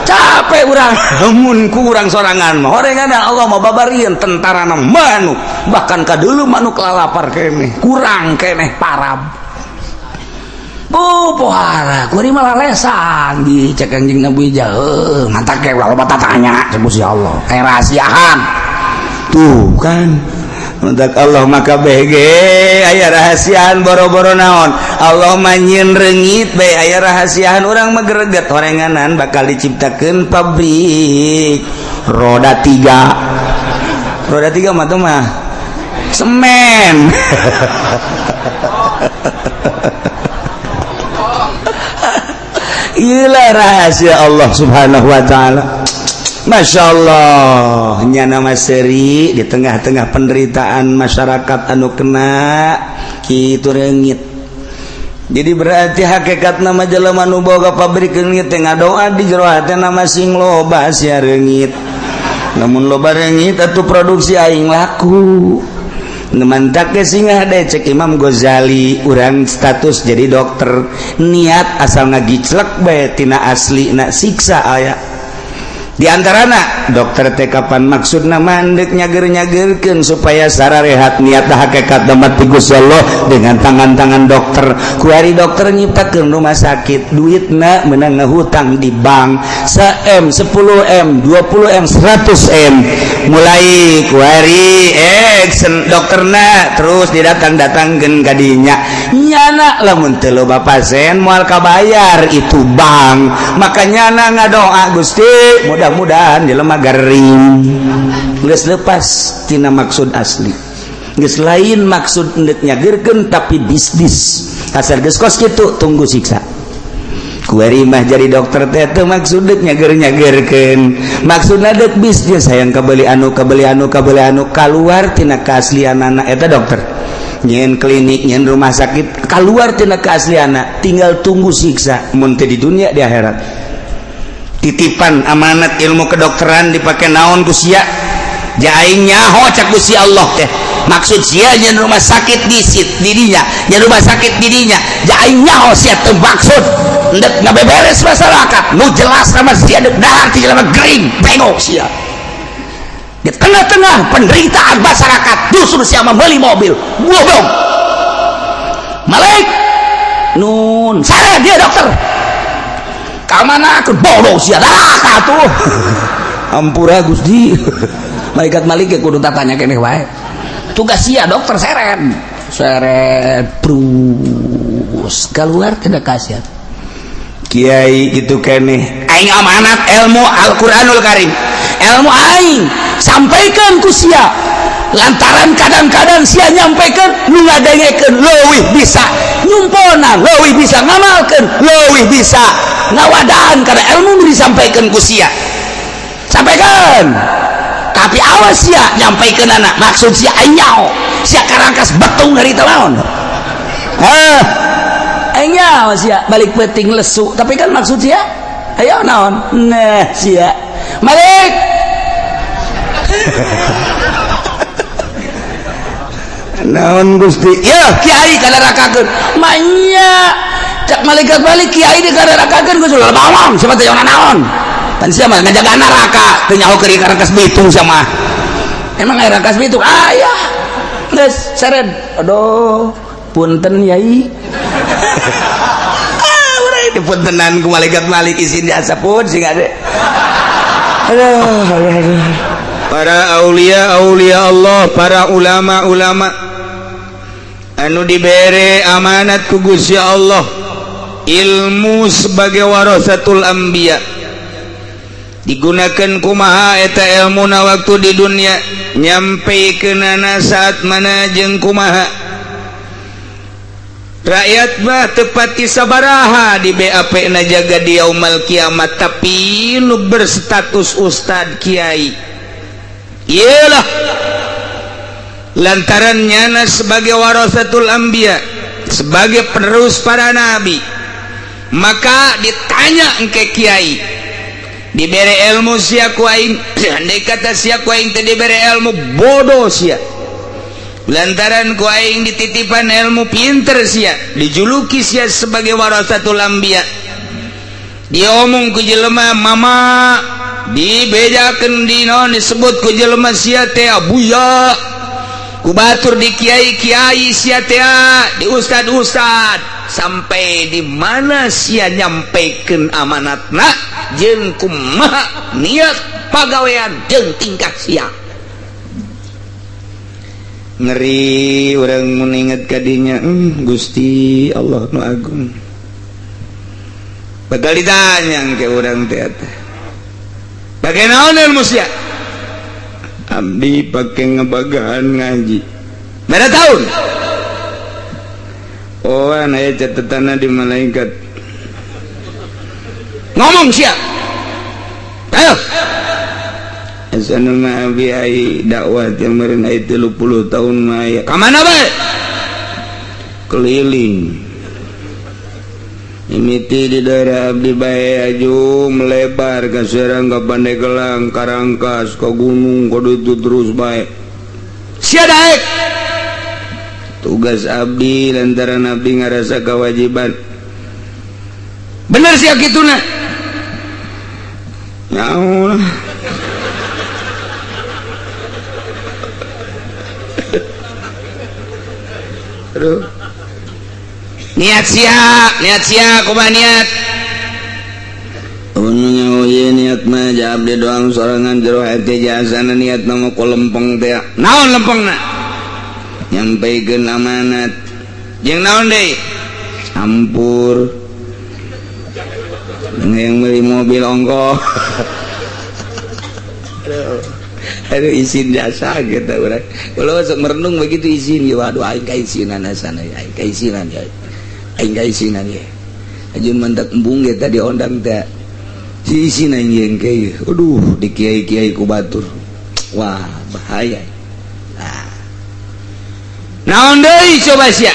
capek urang mun ku urang sorangan mah horengan Allah mah babarieun tentarana manuk bahkan kadeuleu manuk lalapar keneh kurang keneh parab. Oh, pohara, kuari malah lesan di cek Kangjeng Nabi jauh. Mantak kayak loba tanya, sebut si Allah. Kayak rahasiahan. Tuh kan. Mantak Allah maka BG aya rahasiaan boro-boro naon. Allah mah nyieun reungit bae aya rahasiaan urang mah greget horenganan bakal diciptakeun pabrik roda tiga. Roda tiga mah tuh mah semen. Iyalah rahasia Allah Subhanahu wa ta'ala. Masya Allah, nyana maseri di tengah-tengah penderitaan masyarakat anu kena kitu reungit. Jadi berarti hakikat nama jelema nu boga pabrik reungit teh ngadoa di jero hatena masing loba sia reungit. Namun loba reungit atuh produksi aing laku. Mantak ge singah deh cek Imam Ghazali urang status jadi dokter niat asal ngagiclek bae tina asli na siksa aya di antarana dokter teh kapan maksudna mandek nyager-nyagerkeun supaya sararehat niat hakikat damat ti Gusti Allah dengan tangan-tangan dokter kuari dokter nyiptakeun rumah sakit duitna meunang ngahutang di bank 1M 10M 20M 100M mulai kuari dokterna terus didatang-datangkeun ka dinya nyana lamun teu loba pasien moal kabayar itu bank maka nyana ngadoa Gusti mudah-mudahan jelema garing geus lepas tina maksud asli geus lain maksud endek nyagerkeun tapi bisnis asal geus kos kitu tunggu siksa. Kuari mah jadi dokter teh teu maksud deuk nyager-nyagerkeun maksudna deuk bisnis hayang kabeli anu kabeli anu kabeli anu kaluar tina keaslianana eta dokter nyieun klinik nyieun rumah sakit kaluar tina keaslianana tinggal tunggu siksa mun teu di dunia di akhirat. Titipan amanat ilmu kedokteran dipakai naon ku sia ja aing nyaho cak ku si Allah teh maksud sia nyeun rumah sakit disit didinya nyeun rumah sakit didinya ja aing nyaho sia teu maksud endek ngabeberes masyarakat nu jelas sama sia deuk dahar ti jelema gering bego sia di tengah-tengah penderitaan masyarakat justru sia membeli mobil goblok Malik nun sare dia dokter kamana aku bodoh sia neraka tuh ampura Gusti malaikat malik ge kudu tatanya keneh wae tugas sia dokter seret seret brus keluar tidak kasihan kiai gitu keneh aing amanat ilmu Al-Qur'anul Karim ilmu aing sampaikan ku sia lantaran kadang-kadang sia nyampaikan nu ngadengekeun leuwih bisa nyumponan leuwih bisa ngamalkeun leuwih bisa ngawadaan karena ilmu nu disampaikan ku sia sampaikan tapi awas sia nyampaikan anak maksud sia aing nyaho sia karangkas betung dari naon hah aing nyaho sia balik penting lesu tapi kan maksud sia ayo naon nah sia Malik naon Gusti ya kiai kadarakakeun manya cak malaikat balik kiai di kadarakakeun Gusti bawang siapa teh naon pan sia mah ngajaga neraka teu nyaho keur karangkas bitung sia mah emang aya rangkas bitung aya geus seret aduh punten yai ah urang ini puntenan ku malaikat malik isin diasa pun sing ade aduh aduh. Para aulia aulia Allah, para ulama ulama anu dibere amanat ku Gusti Allah ilmu sebagai warasatul anbiya digunakan kumaha eta ilmuna waktu di dunia nyampe kenana saat mana jeung kumaha. Rakyat mah tepati sabaraha di BAP na jaga di yaumal kiamat, tapi nu berstatus ustad kiai iyalah lantaran nyana sebagai warasatul anbiya, sebagai penerus para nabi, maka ditanya engke kiai dibere ilmu sia ku aing, andai kata sia ku aing teu dibere ilmu bodoh sia. Lantaran ku aing dititipan ilmu pinter sia, dijuluki sia sebagai warasatul anbiya. Diomong ku jelema mama, dibejakeun di naon disebut ku jelema sia teh abuya. Ku batur di kiai-kiai sia teh, di ustad-ustad, sampai di mana sia nyampekeun amanatna jeung kumaha niat pagawean jeung tingkah sia. Ngeri orang mun inget kadinya, Gusti Allah nu agung bakal ditanya ke urang teh teh pake naon ilmu sia? Abdi pake ngebagahan ngaji berapa tahun? Oh, aya catatanna di malaikat. Ngomong sia, ayo. Asana mah abi ai dakwah teh meureun ai 30 tahun mah aya. Ka mana bae? Keliling. Mimiti di daerah abdi bae aju melebar ka Serang, ka Pandeglang, Karangkas, ka gunung, ka ditu terus bae. Sia daek. Tugas abdi lantaran abdi ngarasa kewajiban. Bener sia kituna? Nyaho lah. Aduh. Niat sia, niat sia, kumaha niat? Nyaho ieu niat mah ja abdi doang sorangan jero hati jasana niat mah ku lempeng teh. Naon lempengna? Nyampikeun amanat. Jeung naon deui? Campur. Yang beli mobil ongkoh. Aduh. Aduh izin jasa gitu urang. Kalau sok merenung begitu izin ya, waduh aing kaisinan sana ya, aing kaisinan ya. Aing kaisinan ya. Ajun mantak embung ge tadi ondang teh. Si izin aing jeung kieu. Aduh, di kiai-kiai ku batur. Wah, bahaya. Nah. Naon deui coba sia?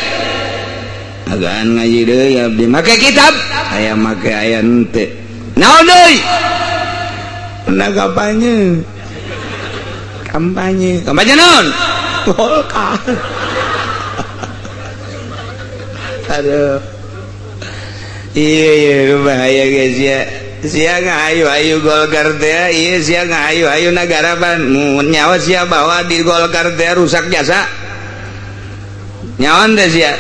Agaan ngaji deui abdi make kitab, aya make aya henteu. Naon deui? Pernah kampanye. Kampanye, kampanye naon? Golkar. Aduh. Iya iya bahaya guys ya. Sia ngahayu-hayu Golkar teh, iya sia ngahayu-hayu nagara ban mun nyawa sia bawa di Golkar teh rusak jasa. Nyawan teh sia.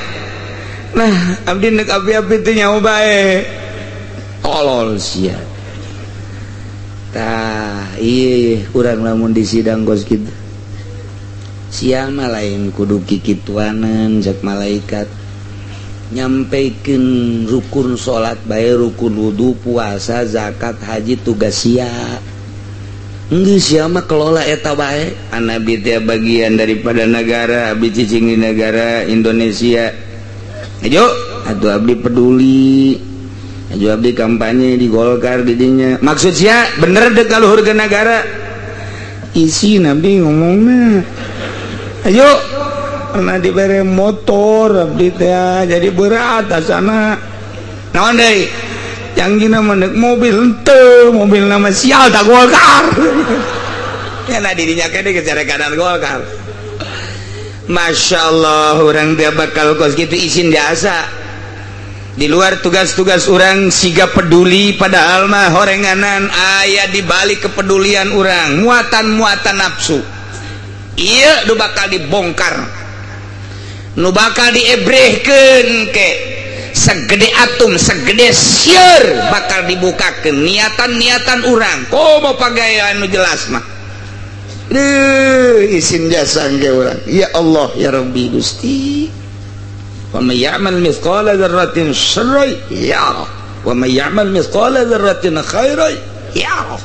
Nah, abdi nek api-api teh nyawa bae. Tolol sia. Tah, iya kurang lamun di sidang kos kitu. Sia mah lain kudu kikituanan cek malaikat. Nyampikeun rukun salat bae, rukun wudu, puasa, zakat, haji tugas sia. Geus sia mah kelola eta bae. Anabi teh bagian daripada negara, abdi cicing di negara Indonesia. Ayo, atuh abdi peduli. Aju abdi kampanye di Golkar di dinya. Maksud sia bener dek kaluhur ke negara. Isi nabi ngomongna. Ayo, pernah dibere motor abdi teh jadi berat asana. Naon deui? Canggihna mah deuk mobil henteu, mobil nama sial tak Golkar. Ya nah di dinya kene geus kanan Golkar. Masya Allah, urang teh bakal kos kitu izin jasa. Di luar tugas-tugas orang siga peduli padahal mah horenganan aya di balik kepedulian orang muatan-muatan nafsu. Iya nu bakal dibongkar, nu bakal diebrehkeun ke segede atom segede sieur bakal dibukakeun niatan-niatan urang. Komo pagawean nu jelas mah. Duh, isin jasa ge urang. Ya Allah ya Rabbi Gusti. Wa may ya'mal mithqala dzarratin syarran yarah wa may ya'mal mithqala dzarratin khairan yarah.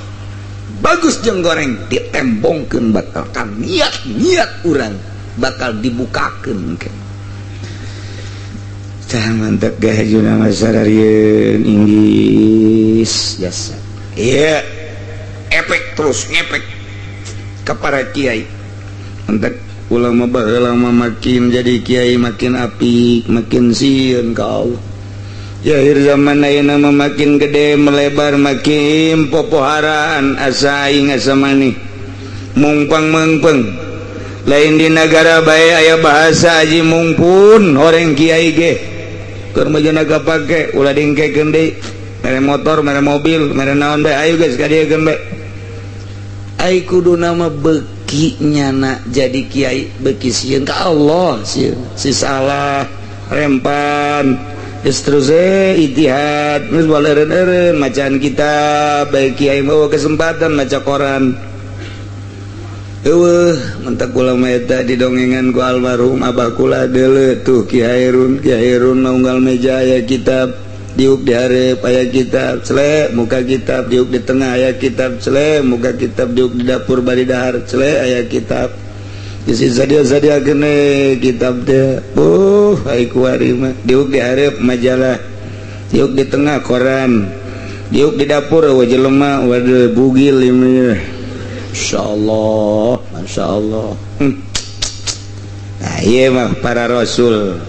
Bagus jeung goreng ditembongkeun bakal ka niat-niat urang bakal dibukakeun. Tah, mantap gahajuna masararieun inggis jasa. Iya, efek terus ngepek ke para kiai. Mantap ulama baheula mah, makin jadi kiai makin apik, makin sieun ka Allah. Ya, akhir zaman ayeuna mah makin gede melebar makin popoharaan, asa aing asa maneh mungpang mengpeng. Lain di negara bae aya bahasa aji mungpun, horeng kiai ge keur mah pake ulah dingkekeun deui, mere motor, mere mobil, mere naon bae, ayo geus ka dieu bae. Ai kudu nama beki nyana jadi kiai beki sieun ka Allah, sieun si salah rempan geus terus ijtihad geus baleureun-eureun macaan kitab bae. Kiai mah kesempatan maca koran eueuh. Mentak ulama eta didongengan ku almarhum abah kula deuleu tuh Ki Hairun. Ki Hairun mah unggal meja aya kitab, diuk di hareup aya kitab, cele muka kitab, diuk di tengah aya kitab, cele muka kitab, diuk di dapur bari dahar, cele aya kitab. Isi sadia sadia kene kitab teh. Ai kuari mah diuk di hareup majalah, diuk di tengah koran, diuk di dapur eueuh jelema. Waduh, bugil ini. Masya Allah, Masya Allah. Nah, iya mah para rasul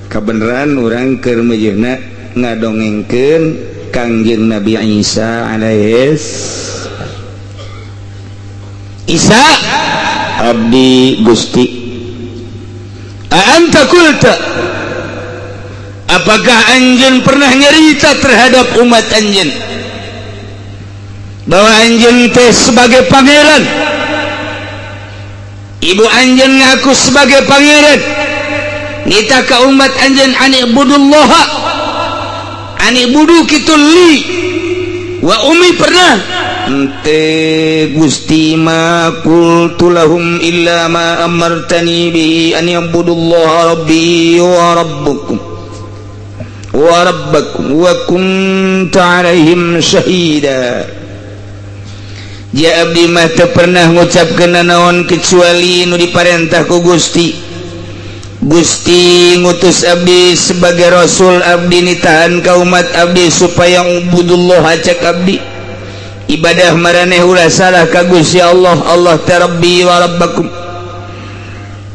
kebenaran orang keur meujeuhna ngadongengkeun Kangjeng Nabi Isa alaihis. Isa, abdi Gusti. Anta qulta, apakah anjeun pernah nyerita terhadap umat anjeun bahwa anjeun teh sebagai pangeran, ibu anjeun ngaku sebagai pangeran, nita ka umat anjeun ani'budullah, ani'budu kitu li wa ummi? Pernah ente, Gusti? Ma qultu lahum illa ma amartani bi an ya'budullaha rabbi wa rabbukum wa rabbakum wa kuntu alaihim syahida. Ja, abdi mah teu pernah ngucapkeun naon kecuali nu diparentah ku Gusti. Gusti ngutus abdi sebagai rasul, abdi nitahan ka umat abdi supaya ubudullah cek abdi, ibadah maraneh ulah salah ka Gusti Allah. Allah teh Rabbi wa rabbakum.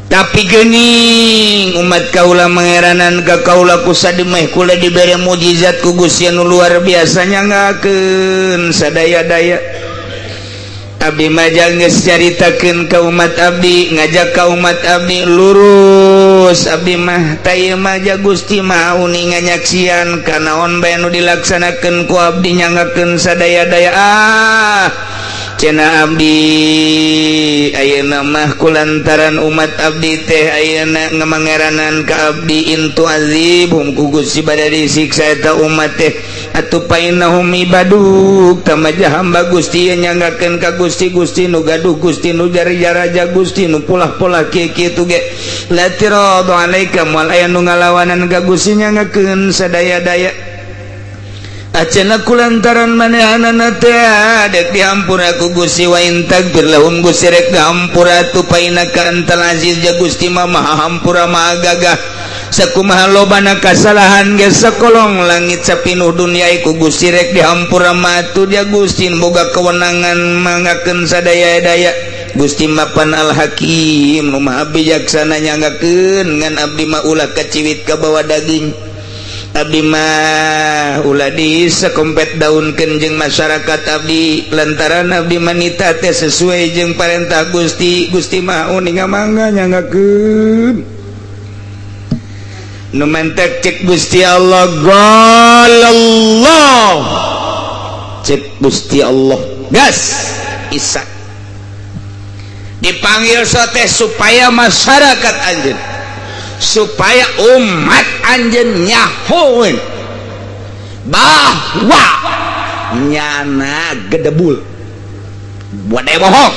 Tapi geuning umat kaula mangeranan ka kaula ku sademeh kula dibere mukjizat ku Gusti anu luar biasa, nyanggakeun sadaya-daya. Abdi majal geus caritakeun ka umat abdi, ngajak ka umat abdi lurus abdi mah. Tah, mah ja Gusti mah uninga, nyaksian kanaon bae nu dilaksanakeun ku abdi, nyanggakeun sadaya-daya. Ah, cenah abdi, ayeuna mah kulantaran umat abdi teh ayeuna ngamangeranan ka abdi, in tu'adzibhum, ku Gusti bade disiksa eta umat teh, atuh fa'innahum ibaduk, tamaja hamba Gusti nyanggakeun ka Gusti. Gusti nu gaduh, Gusti nu jari raja, Gusti nu polah-polah kieu kitu ge la i'tiradu alaika, moal aya nu ngalawanan ka Gusti, nyanggakeun sadaya-daya. Acana kulantaran manehanana teh dek dihampura ku Gusti. Wa in taghfir lahum, Gusti rek dihampura atuh, fa innaka antal aziz, ja Gusti mah maha hampura, maha gagah. Sakumaha lobana kasalahan ge, sakolong langit sapinuh dunia ku Gusti rek dihampura mah atuh, ja Gusti boga kewenangan manggakeun sadaya-daya. Gusti mapan Al Hakim nu maha bijaksana, nyanggakeun ngan abdi mah ulah kaciwit ka bawa daging. Abdi mah ulah disekompet daunkeun jeung masyarakat abdi lantaran abdi manita teh sesuai jeung parentah Gusti. Gusti mah uninga, mangga nyanggakeun. Nu mentek cek Gusti Allah, Allah cek Gusti Allah, gas Isa dipanggil sote supaya masyarakat anjeun, supaya umat anjeun nyahoeun bahwa nyana gedebul buat bohong.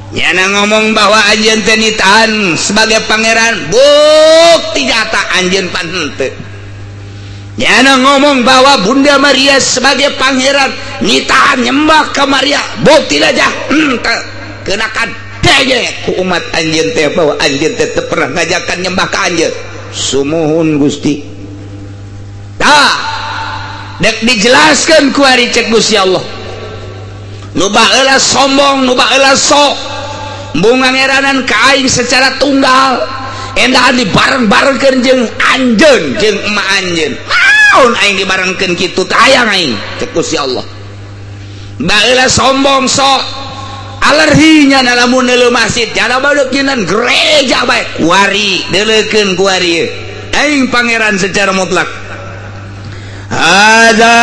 Nyana ngomong bahwa anjeun teh nitahan sebagai pangeran, bukti nyata anjeun pan henteu. Nyana ngomong bahwa Bunda Maria sebagai pangeran, nitahan nyembah ke Maria, bukti aja henteu. Kenakan dege ku umat anjeun teh bahwa anjeun teh teu pernah ngajakan nyembah ka anjeun. Sumuhun Gusti. Tah, dek dijelaskan ku ari cek Gusti Allah, nu baheula sombong, nu baheula sok embung ngeranan ka aing secara tunggal, endahan dibareng-barengkeun jeung anjeun jeung emak anjeun. Naon aing dibarengkeun kitu? Teu hayang aing, cek Gusti Allah. Baheula sombong, sok alerhinya lamun neuleuh masjid, jana badeuk nyinan gereja bae. Kuari deuleukeun, kuari aing Pangeran secara mutlak. Hadza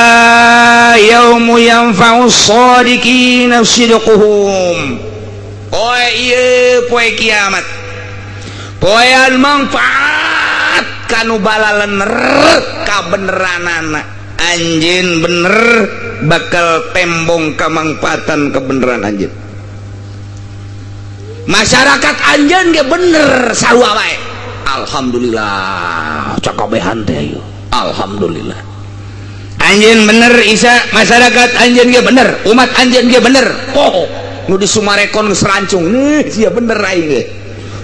yaumu yanfa'u shadiqina sidquhum. Poe ieu poe kiamat, poean manfaat kanu balalener kabeneranana. Anjeun bener, bakal tembong kamangfaatan kebenaran anjeun. Masyarakat anjeun ge bener sarua wae. Alhamdulillah, cakabehan teh ayo. Alhamdulillah anjeun bener Isa, masyarakat anjeun ge bener, umat anjeun ge bener. Poho nu di Summarecon geus rancung nih sia, bener aing ge,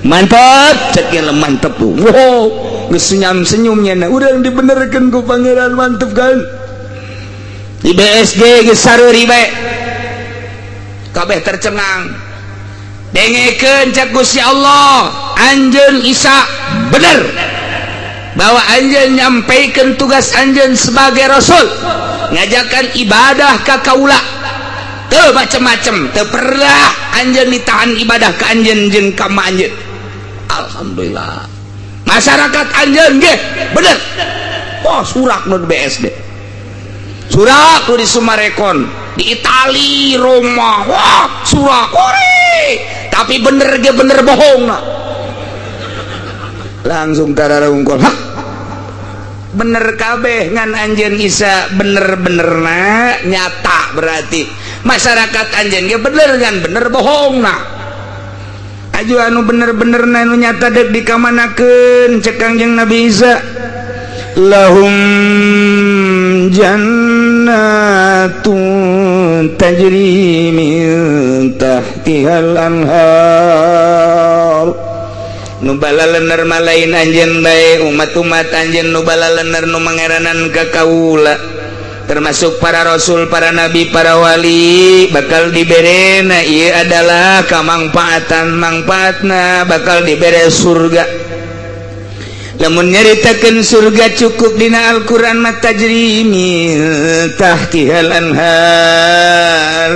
mantap cek ge, mantep tuh. Wow, geus senyum-senyumnya. Nah, urang dibenerkeun ku Pangeran, mantep kan. Di BSD geus sareuri bae, kabeh tercengang. Dengekeun cek Gusti Allah, anjeun Isa bener bahwa anjeun nyampaikan tugas anjeun sebagai rasul, ngajakan ibadah ka kaula, teu macem-macem, teu pernah anjeun ditahan ibadah ka anjeun jeung ka ma anjeun. Alhamdulillah, masyarakat anjeun ge bener. Oh, surak nu di BSD, surak nu di Summarecon, di Itali, Roma, wah, surak kore. Tapi bener ge bener bohong. Nah, langsung tararungkol. Hah, bener kabeh ngan anjeun Isa bener-bener na nyata, berarti masyarakat anjeun ge bener ngan bener bohong. Nah, aju anu bener-bener na nu nyata dek dikamanakeun? Cek Kangjeng Nabi Isa, lahum jannatun tajri min tahtihal anhar. Nu balalener mah lain anjeun bae, umat-umat anjeun nu balalener, nu mangeranan ka kaula, termasuk para rasul, para nabi, para wali, bakal diberena ieu adalah kamangfaatan. Mangfaatna bakal dibere surga. Lamun nyaritakeun surga cukup dina Al-Qur'an mah, tajri min tahtihal anhar.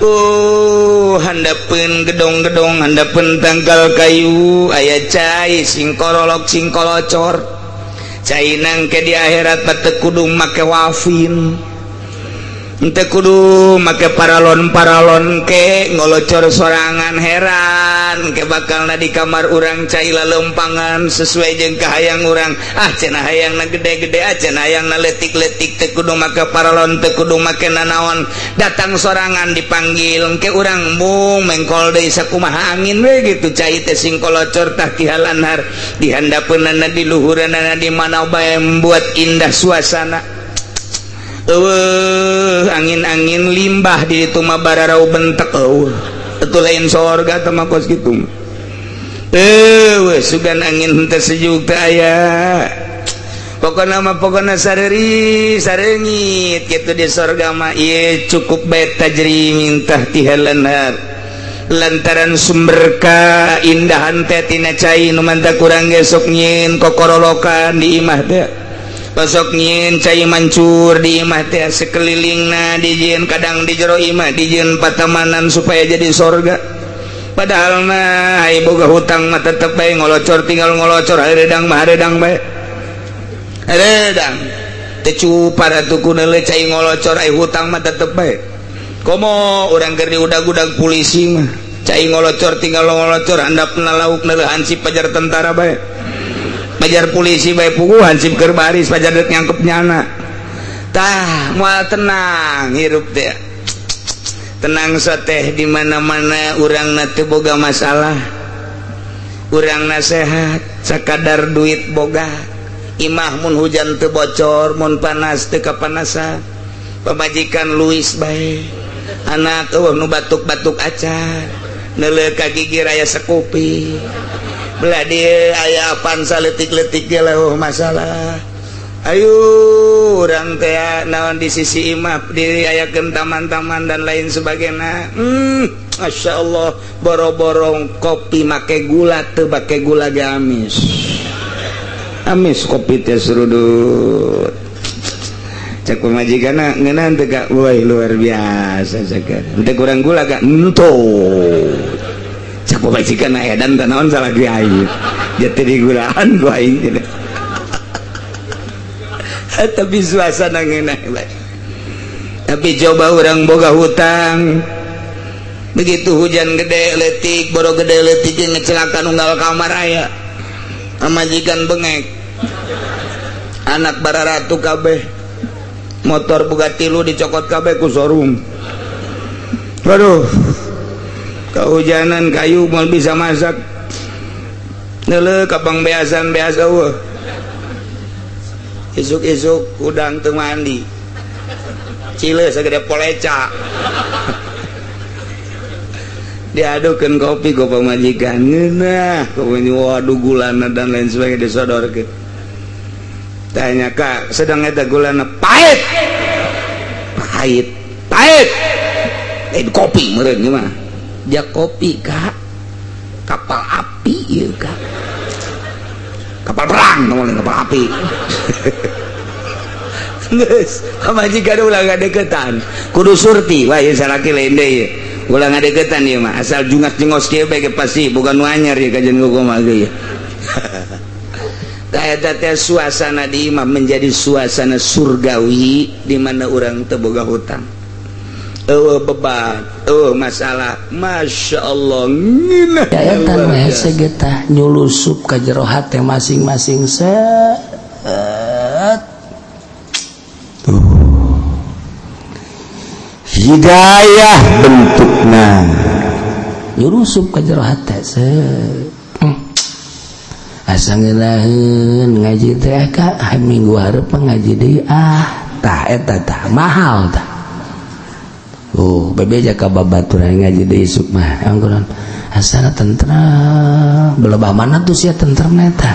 Oh, handapeun gedong-gedong, handapeun tangkal kayu aya cai singkorolok singkolocor. Cai nangke di akhirat teu kudu make wafin, teu kudu make paralon-paralon, ke ngolocor sorangan. Heran ke bakalna di kamar urang cai lalempangan sesuai jeung kahayang urang. Ah, cenah hayangna gede-gede, ah, cenah hayangna leutik-leutik, teu kudu make paralon, teu kudu make nanaon, datang sorangan dipanggil ke urang, mung mengkol deui sakumaha angin we gitu. Cai teh singkolocor, tahtihal anhar, di handapeunana, di luhuranana, di mana bae, membuat indah suasana. Eueuh angin-angin limbah di ditu mah bararau bentek. Eueuh, itu lain sorga teh mah kos kitu. Eueuh, sugan angin henteu sejuk teh aya. Pokona mah, pokona sareuri sareungit kitu di sorga mah. Ieu cukup bae, tajri min tahtihal anhar, lantaran sumber kaindahan teh tina cai. Nu mantap kurang ge sok nyieun kokorolokan di imah teh, besok nyieun cai mancur di imah teh, sekelilingna dijieun, kadang di jero imah dijieun patamanan supaya jadi sorga. Padahal mah ai boga hutang mah tetep bae ngolocor, tinggal ngolocor. Hareudang mah hareudang bae, hareudang teu cupar atuh ku neuleuh cai ngolocor, ai hutang mah tetep bae. Komo urang keur diudag-udag polisi mah, cai ngolocor, tinggal ngolocor, handapna lauk neuleuh hansip, pajar tentara bae, pajar polisi bae, puguh hansip keur baris pajar dek nyangkep nyana. Tah, moal tenang hirup teh, tenang teh di mana-mana. Urang na teu boga masalah, urang nasehat sakadar duit boga, imah mun hujan teu bocor, mun panas teu kapanasan, pamajikan luis bae, anak eueuh nu batuk-batuk acan, neuleuh ka gigi raya sekupi. Belah dieu aya Avanza leutik-leutik ge leuh masalah. Ayo urang teh naon di sisi imah diayakeun taman-taman dan lain sebagainya. Masya Allah, boro-borong kopi make gula, teu make gula ge amis. Amis kopi teh serudut. Cek pamajikanna ngeunah teu ka? Woi, luar biasa cek. Henteu kurang gula ka? Henteu. Cek pamajikanna edan teh naon salah ge aing. Dia teh digulaan ku aing cenah. Tapi suasana ngeunah bae. Tapi coba orang boga hutang, begitu hujan gede letik, boro gede letik ngecelakan unggal kamar aya, pamajikan bengek, anak bararatu kabeh, motor boga tilu dicokot kabeh ku showroom. Waduh, kehujanan kayu mau bisa masak, neuleuh ka pangbeasan beas eueuh. Isuk-isuk udang teu mandi, cile segede poleca, diadukeun kopi ku pamajikan ngeunah, waduh gulana dan lain sebagainya disodorkeun. Tanya kak, sedang eta gulana pahit, pahit, pahit, lain kopi meureun ieu mah. Dia kopi kak, kapal api ieu kak, kapal perang ngomongin kapal api. Geus, pamajikan ulah ngadeukeutan, kudu surti, wah ieu salaki lain deui. Ulah ngadeukeutan ieu mah, asal jungas jengos kieu bae pasti bukan nu anyar ieu kajian kumaha ge. Eta teh suasana di imah menjadi suasana surgawi di mana urang teu boga hutang. Eueuh beban, eueuh masalah. Masya Allah, ngeunah. Ya eta nu hese ge tah nyulusup ka jero hate masing-masing set. Tuh. Hidayah bentukna. Nyulusup ka jero hate set. Asa ngeunaheun ngaji teh ka minggu hareup ngaji deui ah tah eta tah mahal tah. Oh, bebeja ka babaturan ngaji deui isuk mah. Angguran asana tentrem. Belebah mana tuh sia tentrem eta?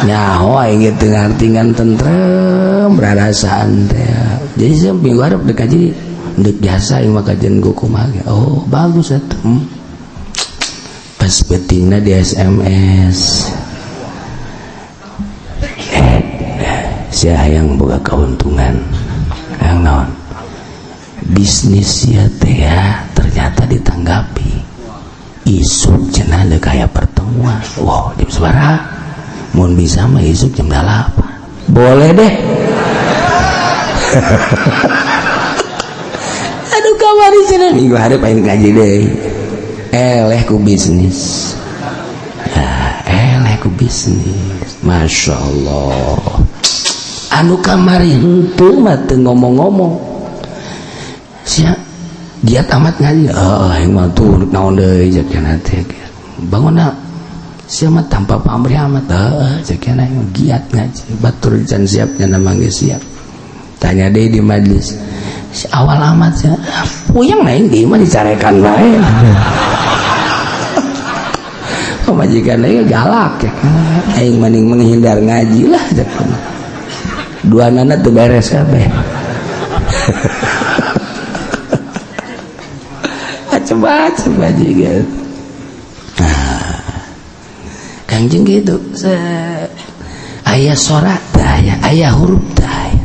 Nyaho aing ge teu ngarti ngan tentrem rarasaan teh. Jadi sia minggu hareup deuk ngaji deuk biasa aing mah kajian kumaha ge. Oh, bagus atuh. Pas peutingna di SMS. Sia hayang boga keuntungan. Hayang naon? Bisnis sia teh ya ternyata ditanggapi. Isuk cenah deuk aya pertemuan. Wow, jam sabaraha? Mun bisa mah isuk jam 8. Boleh deh. Aduh kamari cenah minggu hareup aing ngaji deui. Eleh ku bisnis. Ya, eleh ku bisnis. Masya Allah. Anu kamari henteu mah teu ngomong-ngomong. Sia giat amat ngaji. Heeh, aing mah tuh naon deui cek cenah teh. Bangunna sia mah tanpa pamrih amat. Heeh, cek cenah giat ngaji. Batur can siap nya mah geus siap. Tanya deui di majelis. Si awal amat sia. Puyeng aing di mah dicarekan bae. Pamajikan aing galak ya. Aing mending menghindar ngaji lah cek. Dua nana teu beres kabeh. Coba juga. Nah, Kangjeng gitu. Aya sorak tah aya, aya huruf tah aya.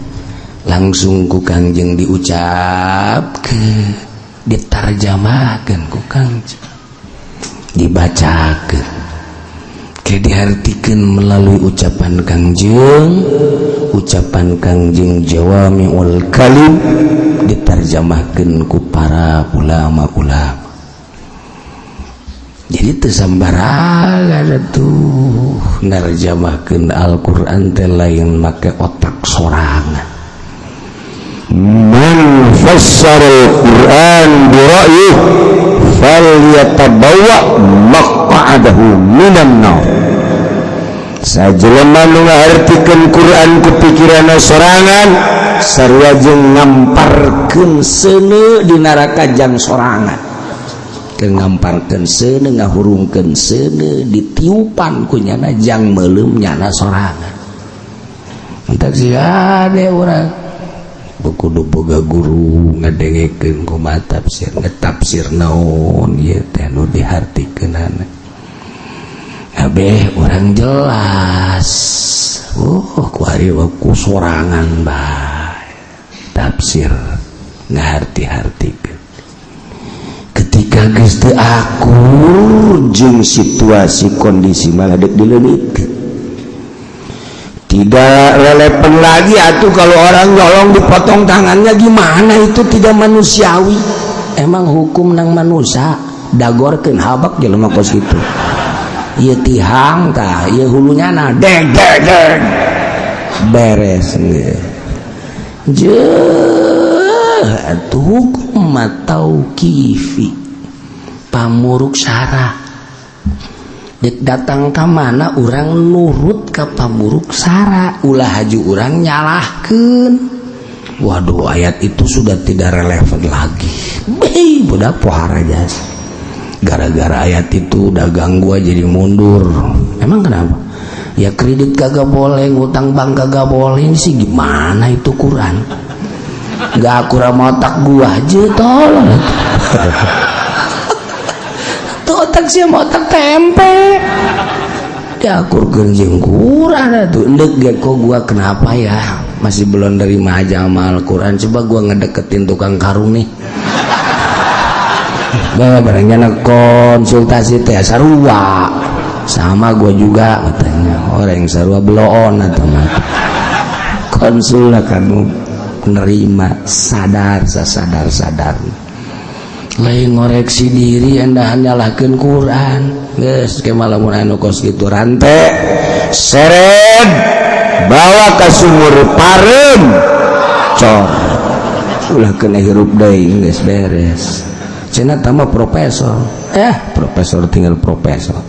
Langsung ku Kangjeng diucapkeun, ditarjamahkeun ku Kangjeng, dibacakeun, ke diartikeun melalui ucapan Kangjeng, ucapan Kangjeng jawami'ul kalim ditarjamahkeun ku para ulama-ulama. Jadi teu sambarangan atuh narjamahkeun Al-Qur'an teh lain make otak sorangan. Man fassara al-Qur'an bi ra'yihi falyatabawwa maq'adahu minan nar. Sajelema nu ngahartikeun Qur'an ku pikiranna sorangan sarua jeung ngamparkeun seuneu di neraka jang sorangan. Keur ngamparkeun seuneu, ngahurungkeun seuneu, ditiupan ku nyana jang meuleum nyana sorangan. Entak sia ade urang kudu boga guru ngadengekeun kumaha tafsir, ngetafsir naon ieu teh nu dihartikeunana. Kabeh urang jelas. Kuari ku sorangan bae tafsir ngaharti-hartikeun. Ketika geus teu akur jeung situasi kondisi malah dek dileungitkeun. Tidak relevan lagi atuh kalau orang nyolong dipotong tangannya, gimana, itu tidak manusiawi. Emang hukum nang manusia dagorkeun habak jelema kos kitu. Ieu tihang tah, ieu hulunya na deg deg deg. Beres je atuh hukum mah tauqifi, pamuruk syara. Dek datang ka mana urang nurut ka pamuruk sara, ulah haju urang nyalahkeun. Waduh, ayat itu sudah tidak relevan lagi. Beh, budak pohara jas. Gara-gara ayat itu dagang gua jadi mundur. Emang kenapa? Ya kredit kagak boleh, ngutang bank kagak boleh, ini sih gimana itu Quran? Gak akur sama otak gua aja, tolong. Tuh otak sih sama otak tempe. Diakurkeun jeung Quran atuh. Endek ge kok gua kenapa ya? Masih belum nerima aja sama Al-Quran. Coba gua ngedeketin tukang karung nih. Bawa barangnya konsultasi teh sarua. Sama gua juga katanya. Orang yang sarua beloon atau mah. Konsul lah kamu nerima sadar sadar sadar. Lain ngoreksi diri anda nyalahkeun Quran. Geus ke lamun anu kos kitu rante seret bawa ka sumur pareum cor ulah kena hirup deui, geus beres. Cenah tambah profesor, profesor tinggal profesor,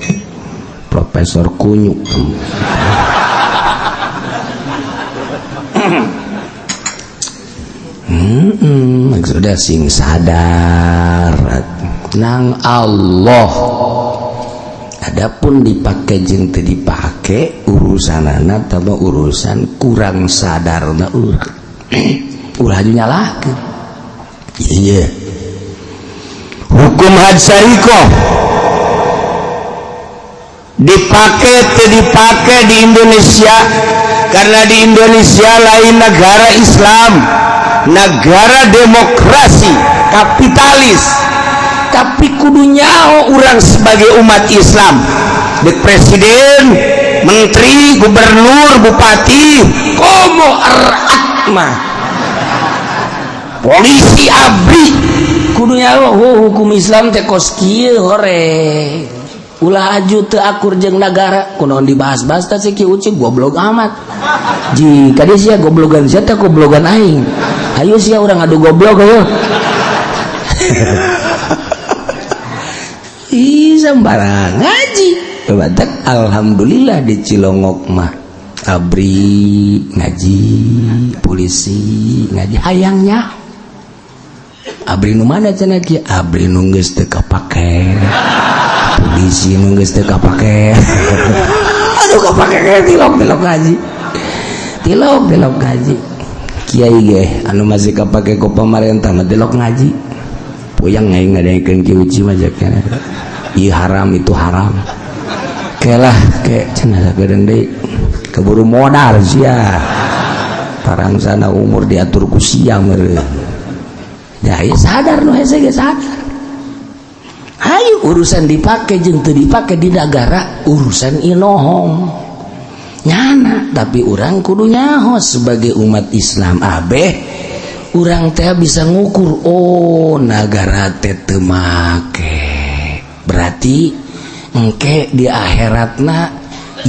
profesor kunyuk. Maksudnya sing sadar nang Allah. Adapun dipake jeung teu dipake urusanana tambah urusan kurang sadarna urang. Ulah nyalahkeun. Iya. Hukum had syarikoh dipake teu dipake di Indonesia, karena di Indonesia lain negara Islam, negara demokrasi kapitalis, tapi kudu nyaho urang sebagai umat Islam, dek presiden, menteri, gubernur, bupati, komo erat mah polisi ABRI kudu nyaho hukum Islam teh kos kieu hore. Ulah aju teu akur jeung nagara, kunaon dibahas-bahas teh si Ki Uci goblok amat. Jika dia sia goblogan sia teh goblogan aing. Ayo sia urang adu goblok ayo. Ih sembarang ngaji. Batak alhamdulillah di Cilongok mah ABRI ngaji, polisi ngaji hayangnya. ABRI nu mana cenah kieu? ABRI nu geus teu kapake. Polisi nu geus teu kapake. Aduh kapake tilok-tilok ngaji. Tilok-tilok ngaji. Kiai ge anu masih kapake ku pamarentah mah tilok ngaji. Puyang aing ngadengekeun Ki Uci mah jakna. Ieu haram itu haram. Kelah ke cenah sakedeung deui keburu modar sia. Parangsana umur diatur ku sia meureun. Da ieu sadar nu hese ge sadar. Hayu urusan dipake jeung teu dipake di nagara urusan inohong. Nyana tapi urang kudu nyaho sebagai umat Islam abeh urang teh bisa ngukur, oh nagara teh teu make. Berarti engke di akhiratna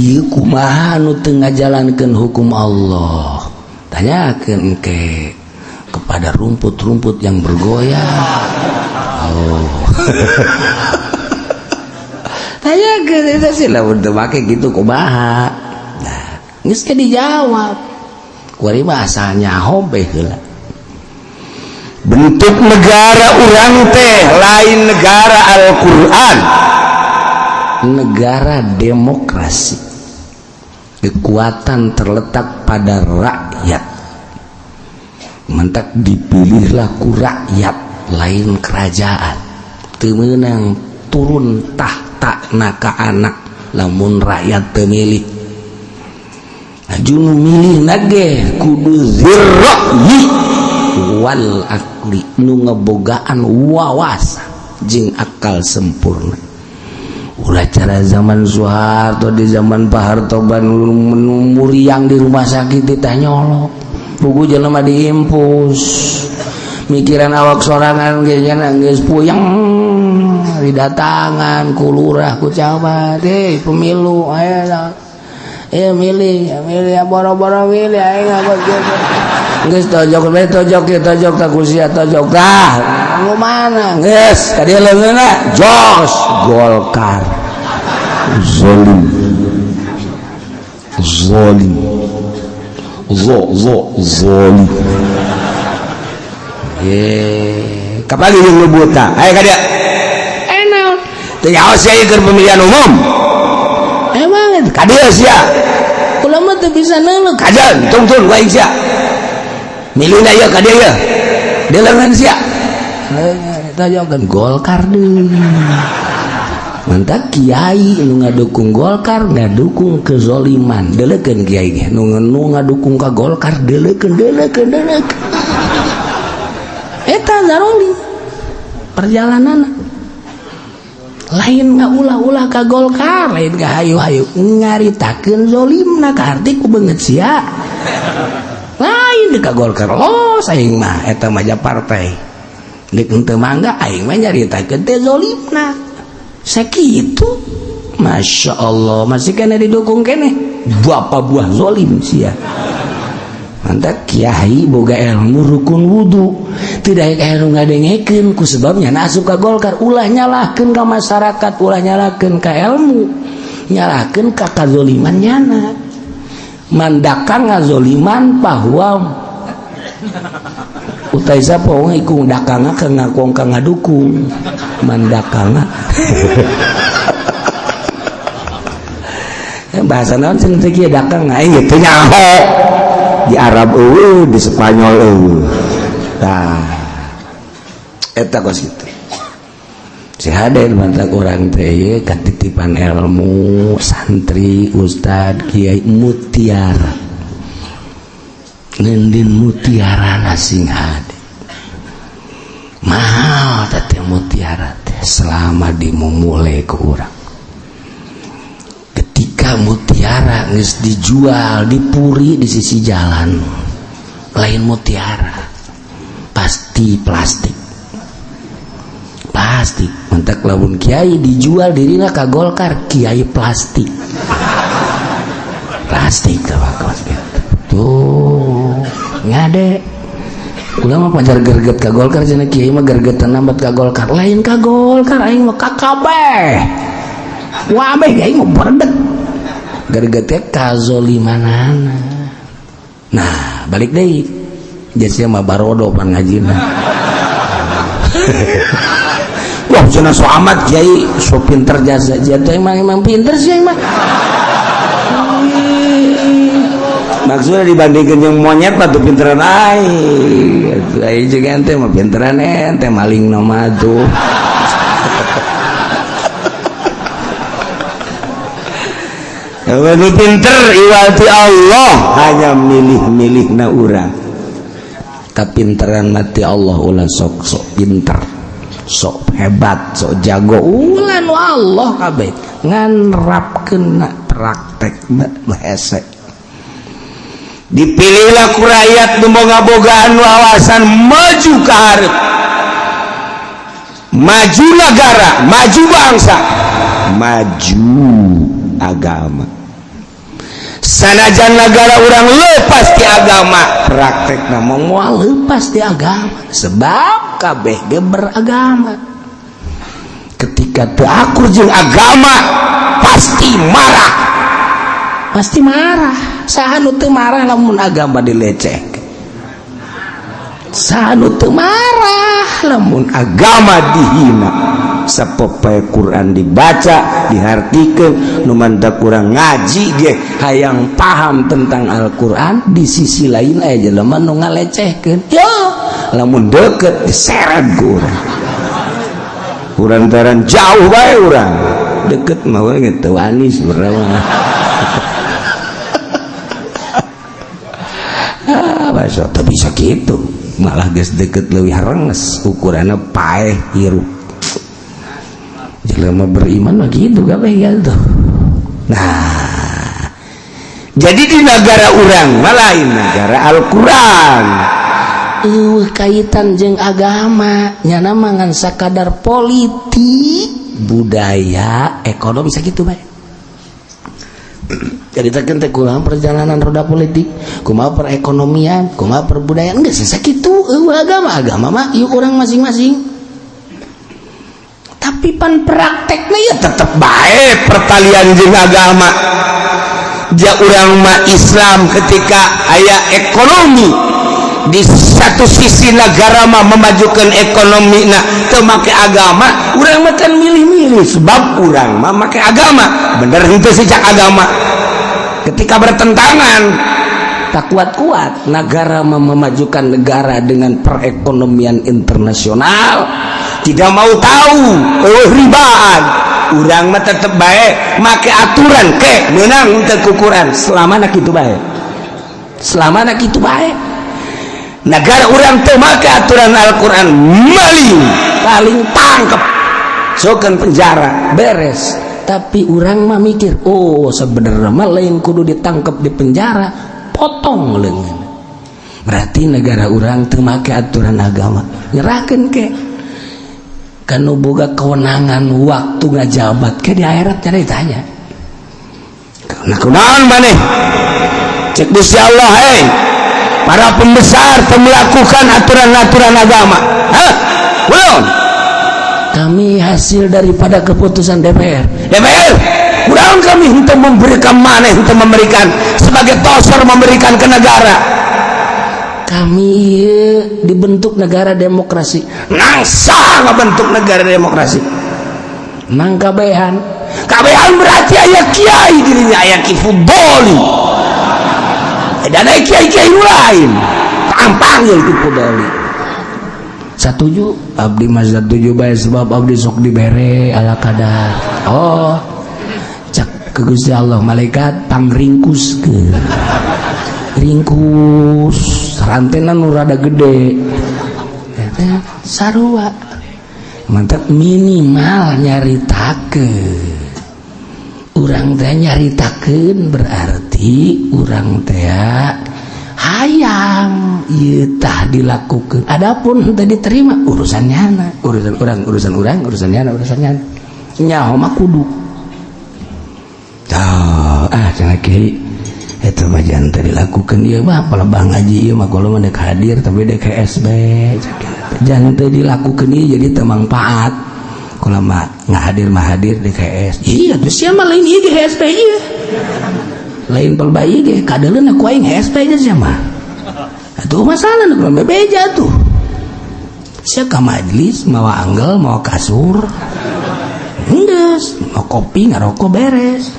ieu kumaha nu teu ngajalankeun hukum Allah. Tanyakeun engke kepada rumput-rumput yang bergoyang. Oh. Tanyakeun eta sih lamun teu make kitu kumaha. Nah, geus ke dijawab. Kuari mah asal nyaho bae heula. Bentuk negara urang teh lain negara Al-Quran, negara demokrasi. Kekuatan terletak pada rakyat. Mentak dipilihlah ku rakyat, lain kerajaan. Teu meunang turun tahta na ka anak lamun rakyat teu milih. Aju nu milih ge kudu zirra'yi wal akli, nu ngebogaan wawasan jeung akal sempurna. Ulah cara zaman Soeharto, di zaman Pak Harto ban muriang di rumah sakit ditah nyolok. Pugu jelema diimpus. Mikiran awak sorangan ge nya geus puyeng didatangan ku lurah ku camat, pemilu aya milih milih boro-boro milih aing geus tojok bae, tojok ya tojok tak kusia tojok tah nu mana geus ka dieu leungeunna jos Golkar. Zalim zalim zo zo zalim. Ye kapan jeung nu buta aya ka dieu naon teu nyaho sia ieu keur pemilihan umum emang ka dieu sia kula mah teu bisa neuleuh kajeun tungtun ku aing sia milihna ieu ka dieu ieu dileungeun sia tajokeun Golkar deui. Mantap kiai nu ngadukung Golkar ngadukung kezoliman, deleukeun kiai ge nu ngadukung ka Golkar deleukeun deleukeun deleukeun eta zaroli perjalanan lain ngaulah-ulah ka Golkar, lain ka hayu-hayu ngaritakeun zolimna kaarti ku beungeut sia lain ka Golkar los aing mah eta mah partai deuk henteu mangga aing mah nyaritakeun teh zolimna sakitu. Masya Allah masih kena didukung kene bapak buah zolim sia. Mantap kiai boga ilmu rukun wudu tidak ilmu ngadengekeun ku sebabnya asup ka Golkar. Ulah nyalahkeun ka masyarakat, ulah nyalahkeun ka ilmu, nyalahkeun ka kazoliman nyana mandakang ngazoliman bahwa utai sapa wong iku dakanga ka ngakong ka ngadukung mandakanga bahasa naon cenah teh kieu dakang aing teu nyaho di Arab eueuh, di Spanyol eueuh. Tah eta kos kitu si haden mantak urang teh katitipan ilmu santri ustad kiai mutiara ngendin mutiara sing hade mahal teh mutiara teh selama dimumule ku urang. Ketika mutiara geus dijual dipuri di sisi jalan lain mutiara pasti plastik pasti. Mentak lamun kiai dijual dirina ka Golkar kiai plastik plastik teh gitu tuh ngade ulah mah pacar gerget ka Golkar cenah kiai mah gergetan nambat ka Golkar lain ka Golkar aing mah ka kabeh wabeh aing mah berdek gergetnya kazolimanana. Nah balik deui jasa mah barodo pan ngajina. Wah cenah so amat kiai so pinter jasa jatuh emang pinter sih emang. Maksudnya dibandingkan yang monyet mah tuh pinteran aing. Aing juga ente mah pinteran ente maling nama tuh. Lu pinter iwati Allah hanya milih-milih na urang. Kapinteran mati Allah ulah sok-sok pinter, sok hebat, sok jago ulah nu Allah kabeh ngan rapkeun praktek hese. Dipilihlah ku rakyat nu boga-bogaan wawasan maju ka hareup, maju negara, maju bangsa, maju agama. Sanajan negara urang lepas di agama, praktekna moal lepas di agama sebab kabeh ge beragama. Ketika teu akur jeung agama pasti marah, pasti marah. Saha nu teu marah lamun agama dilecehkeun? Sanu teu marah lamun agama dihina. Sapopoe Quran dibaca dihartikeun nu mantap kurang ngaji ge hayang paham tentang Al-Qur'an, di sisi lain aya jelema nu ngalecehkeun. Yo lamun deket diseret ku urang. Urang taran jauh bae urang. Deket mah we teu wani sebenarnya mah. Ah, masa teu bisa kitu. Malah geus deket leuwih harenges ukuranna paeh hirup. Jelema beriman mah kitu kabeh gitu. Nah, jadi di negara urang mah lain negara Al-Qur'an. Eueuh kaitan jeung agama, nyana mah ngan sakadar politik, budaya, ekonomi sakitu bae. Jadi teh teh kumaha perjalanan roda politik, kumaha perekonomian, kumaha perbudayaan, geus sakitu eueuh agama. Agama mah ieu urang masing-masing. Tapi pan praktekna ya tetep bae pertalian jeung agama. Ja urang mah Islam ketika aya ekonomi di satu sisi negara mah memajukan ekonomi nah teu make agama, urang mah kan milih-milih sebab urang mah make agama. Bener henteu sih cak agama. Ketika bertentangan tak kuat-kuat negara memajukan negara dengan perekonomian internasional, tidak mau tahu ribaan, urang mah tetep bae make aturan ke meunang teu ku Quran selama nak kitu bae, selama nak kitu bae. Negara urang teu make aturan Al-Quran, maling paling tangkep sokan penjara beres. Tapi urang mah mikir, oh sebenarnya mah lain kudu ditangkep di penjara, potong leungeun. Berarti negara urang teu make aturan agama, nyerahkeun ke kanu boga kewenangan waktu ngajabat ke di akhirat nya ditanya. Nah kunaon maneh? Cek Gusti Allah, hei para pembesar melakukan aturan-aturan agama. Hah? Belum. Kami hasil daripada keputusan DPR. DPR, kurang kami untuk memberikan mana, untuk memberikan sebagai tosor memberikan ke negara. Kami dibentuk negara demokrasi. Nangsa ngabentuk negara demokrasi. Nang kabehan. Kabehan berarti aya kiai dirinya, aya ki fudoli. Dan aya kiai-kiai lain. Panggil ki fudoli. Satuju abdi mah satuju bae sebab abdi sok dibere ala kadar. Oh, cak ke Gusti Allah malaikat pangringkus ke. Ringkus rantena nu rada gede. Sarua. Mantap minimal nyaritakeun. Urang teh nyaritakeun berarti urang teh hayang ieu tah dilakukeun. Adapun teu diterima urusan nyana, urusan urang, urusan urang, urusan nyana, urusan nyana. Nyaho mah kudu. Tah, ah cenah kiai eta mah jangan teu dilakukeun ieu mah palebah ngaji ieu mah kalau mah dek hadir tapi dek SB. Jangan teu dilakukeun ieu jadi teu mangpaat. Kalau mah nggak hadir mah hadir di KS. Iya, terus sia mah lain ieu ge HSP ieu. Lain palebah ieu ge kadeuleun ku aing HSP nya sia mah. Atuh masalah nu bebeja tuh. Sia ka majelis mawa anggel, mawa kasur. Enggeus, mau kopi ngarokok beres.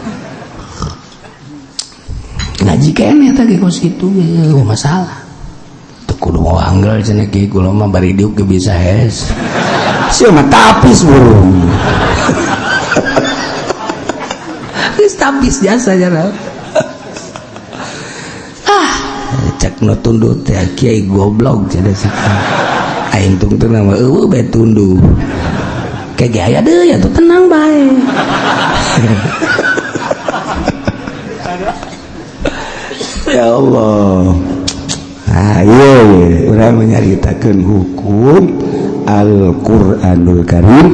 Ngaji keneh teh ge kos kitu ge masalah. Teu kudu mawa anggel cenah kieu kula mah bari diuk ge bisa hes. Sia mah tapis burung. Geus tapis jasa jana. Ah, cek nu tunduh teh kiai goblok cenah sia. Aing tungtung mah eueuh bae tunduh. Kayak gaya deui atuh tenang bae. Ya Allah. Ayo urang menyaritakeun hukum Al-Qur'anul Karim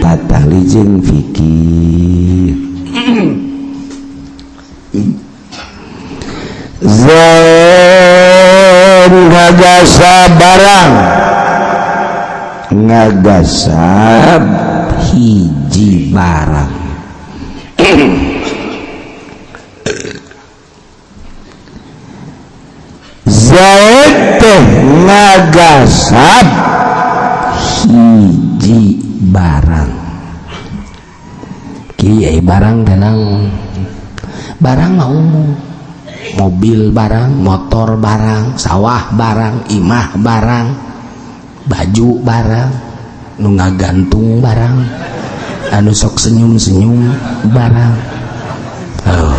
patali jeung fikih. Zain ngagasa barang, ngagasab hiji barang. Zaid teh ngagasab hiji barang. Kiai barang tenang, barang mah umum, mobil barang, motor barang, sawah barang, imah barang, baju barang, nu ngagantung barang, anu sok senyum-senyum barang. Oh,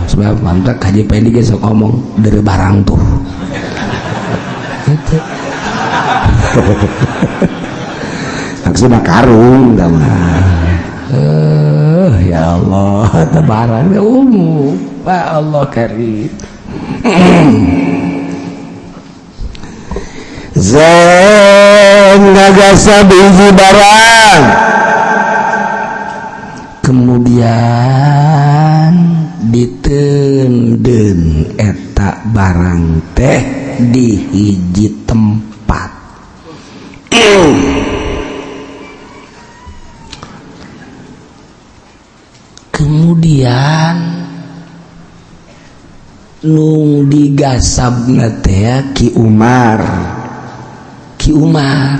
sebab mantap Haji Pendi ge sok ngomong dari barang tuh. Gitu. Maksudnya karung dah mah. Ya Allah, teh barang umum. Pak Allah karim. Zain ngagasab hiji barang, kemudian ditenden eta barang teh di hiji tempat. Kemudian nung digasabna teh Ki Umar. Ki Umar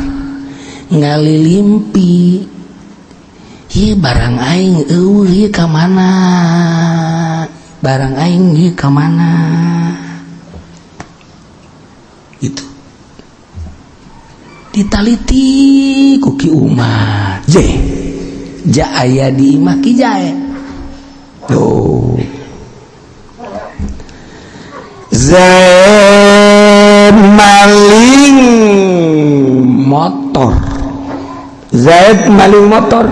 ngalilimpi, ieu barang aing eueuh ieu ka mana? Barang aing ieu ka mana? Gitu. Ditaliti ku Ki Umar. Je. Ja aya di imah Ki Jae. Tuh. Zaid maling motor. Zaid maling motor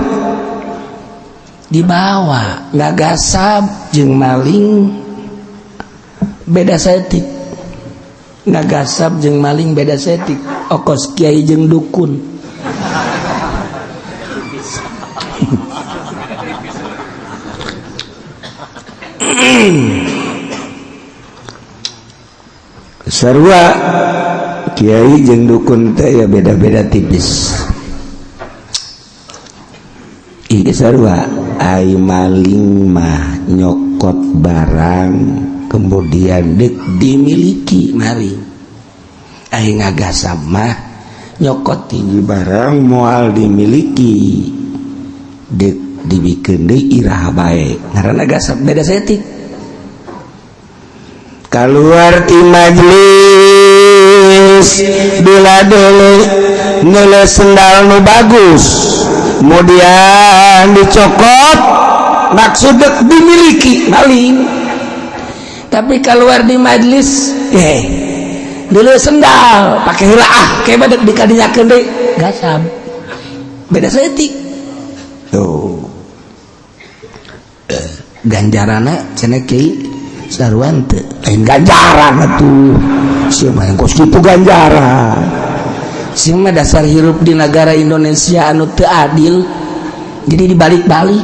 dibawa, ngagasab jeung maling beda setik. Ngagasab jeung maling beda setik. Okos kiai jeung dukun. Sarua kiai jeung dukun teh ya beda-beda tipis. Ieu sarua ai maling mah nyokot barang kemudian deuk dimiliki mari. Ai ngagasab mah nyokot hiji barang moal dimiliki deuk dibikeun deui iraha bae. Ngaranna gasab beda setik. Keluar ti majlis bila dulu ngeule sendal nu bagus kemudian dicokot maksud dek dimiliki maling. Tapi keluar di majlis dulu sendal pakai heula ah kayak badak dikadinyakeun deui gasab beda setik. Tuh ganjarana cenah kiai sarua teu lain ganjaran atuh sia mah kos kitu ganjaran. Sia mah dasar hirup di negara Indonesia anu teu adil, jadi dibalik-balik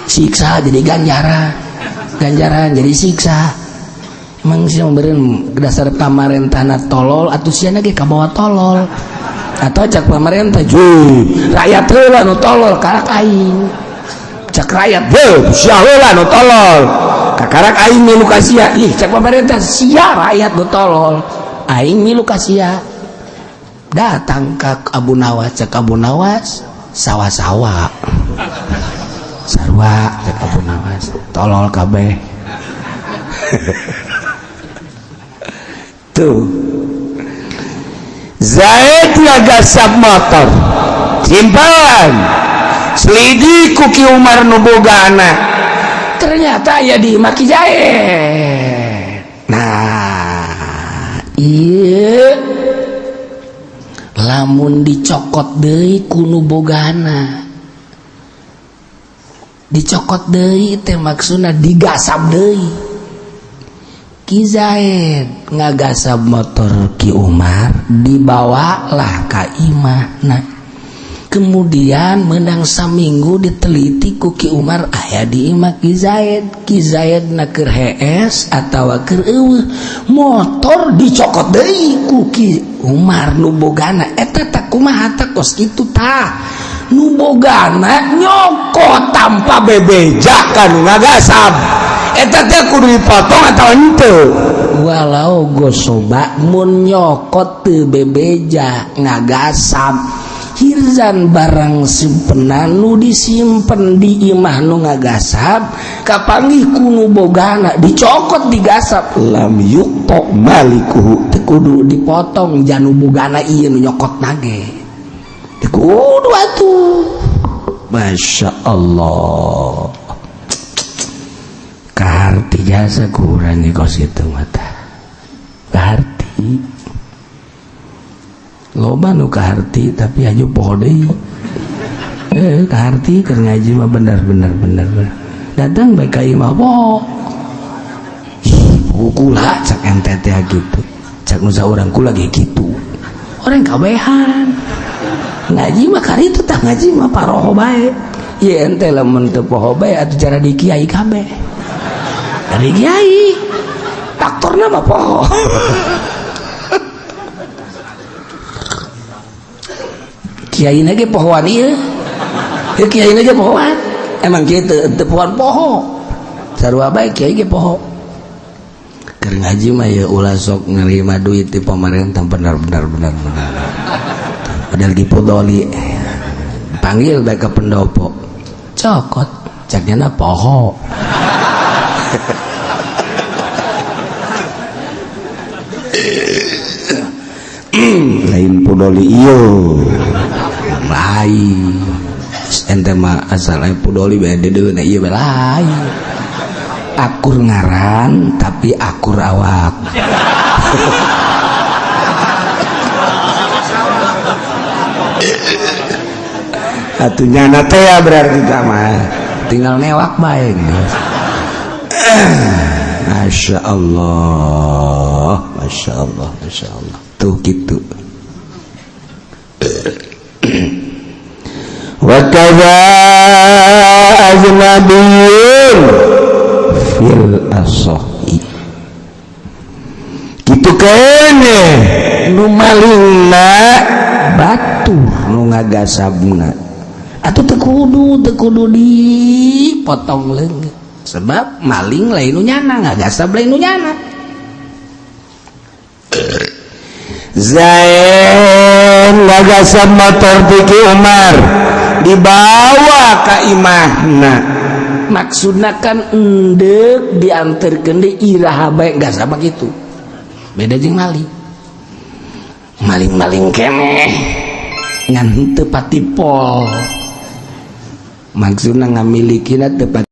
siksa jadi ganjaran, ganjaran jadi siksa. Emang sia meureun dasar pamarentahna tolol atuh sia ge kabawa tolol. Atau cak pamarentah juh rakyat heula nu tolol karak aing. Cak rakyat heuh sia heula nu tolol kakarak aing milu ka sia. Ih cak pamarentah sia rakyat nu tolol aing milu ka sia. Datang ka Abu Nawas, cak Abu Nawas sawa-sawa sarua cak Abu Nawas tolol kabeh. Tuh Zaid ngagasab motor simpan selidi ku Ki Umar nu boga anak ternyata aya di imah Ki Jae. Nah ieu lamun dicokot deui ku nu bogana, dicokot deui teh maksudna digasab deui. Ki Zaid ngagasab motor Ki Umar dibawalah ka imahna. Kemudian menang saminggu diteliti ku Ki Umar aya di imah Ki Zaid. Ki Zaid na keur hees atawa keur eueuh, motor dicokot deui ku Ki Umar nu bogana. Eta tah kumaha tah kos kitu tah nu bogana nyokot tanpa bebeja ka nu ngagasab. Eta teh kudu dipotong atau henteu? Walau gosoba mun nyokot teu bebeja ngagasab hirzan barang simpenan nu disimpen di imah nu ngagasab kapanggih ku nu bogana dicokot digasab lam yuqta malikuhu teu kudu dipotong janu bogana ieu nu nyokot nage teu kudu atuh. Masya Allah, kaharti jasa kurang kos itu mata kaharti loba nu kaharti tapi aju poho deui kaharti keur ngaji mah bener bener bener bener datang bae ka imah poho kula cak ente teh gitu, cak nu saurang kula ge kitu, orang kabehan ngaji mah kari itu tak ngaji mah paroho bae ye ente lamun teu poho bae atuh cara di kiai kabeh dari kiai faktorna mah poho. Kiai ge pohoan ieu ya, kiai ge pohoan emang kieu teu pohoan poho sarua bae kiai ge poho. Keur ngaji mah ya ulah sok nerima duit di pemerintah benar benar benar benar padahal dipodoli panggil bae ke pendopo cokot caknya poho. Lain pudoli iyo lain ente mah asal lain pudoli bae dedeuna ieu bae lain akur ngaran tapi akur awak. Atuh nyana teh ya berarti mah tinggal newak bae geus. Masya Allah, Masya Allah, Masya Allah. Tuh gitu. Wa kadza ajnabiyyun fil asahi. Kitu kene nu malingna batur nu ngagasabna. Atuh teu kudu dipotong leungeun. Sebab maling lain nu nyana, ngagasab lain nu nyana. Zain ngagasab motor ti Umar dibawa ka imahna. Maksudna kan endek dianterkeun deui iraha bae gasab kitu. Beda jeung maling. Maling-maling keneh ngan henteu pati pol. Maksudna ngamilikina teu pati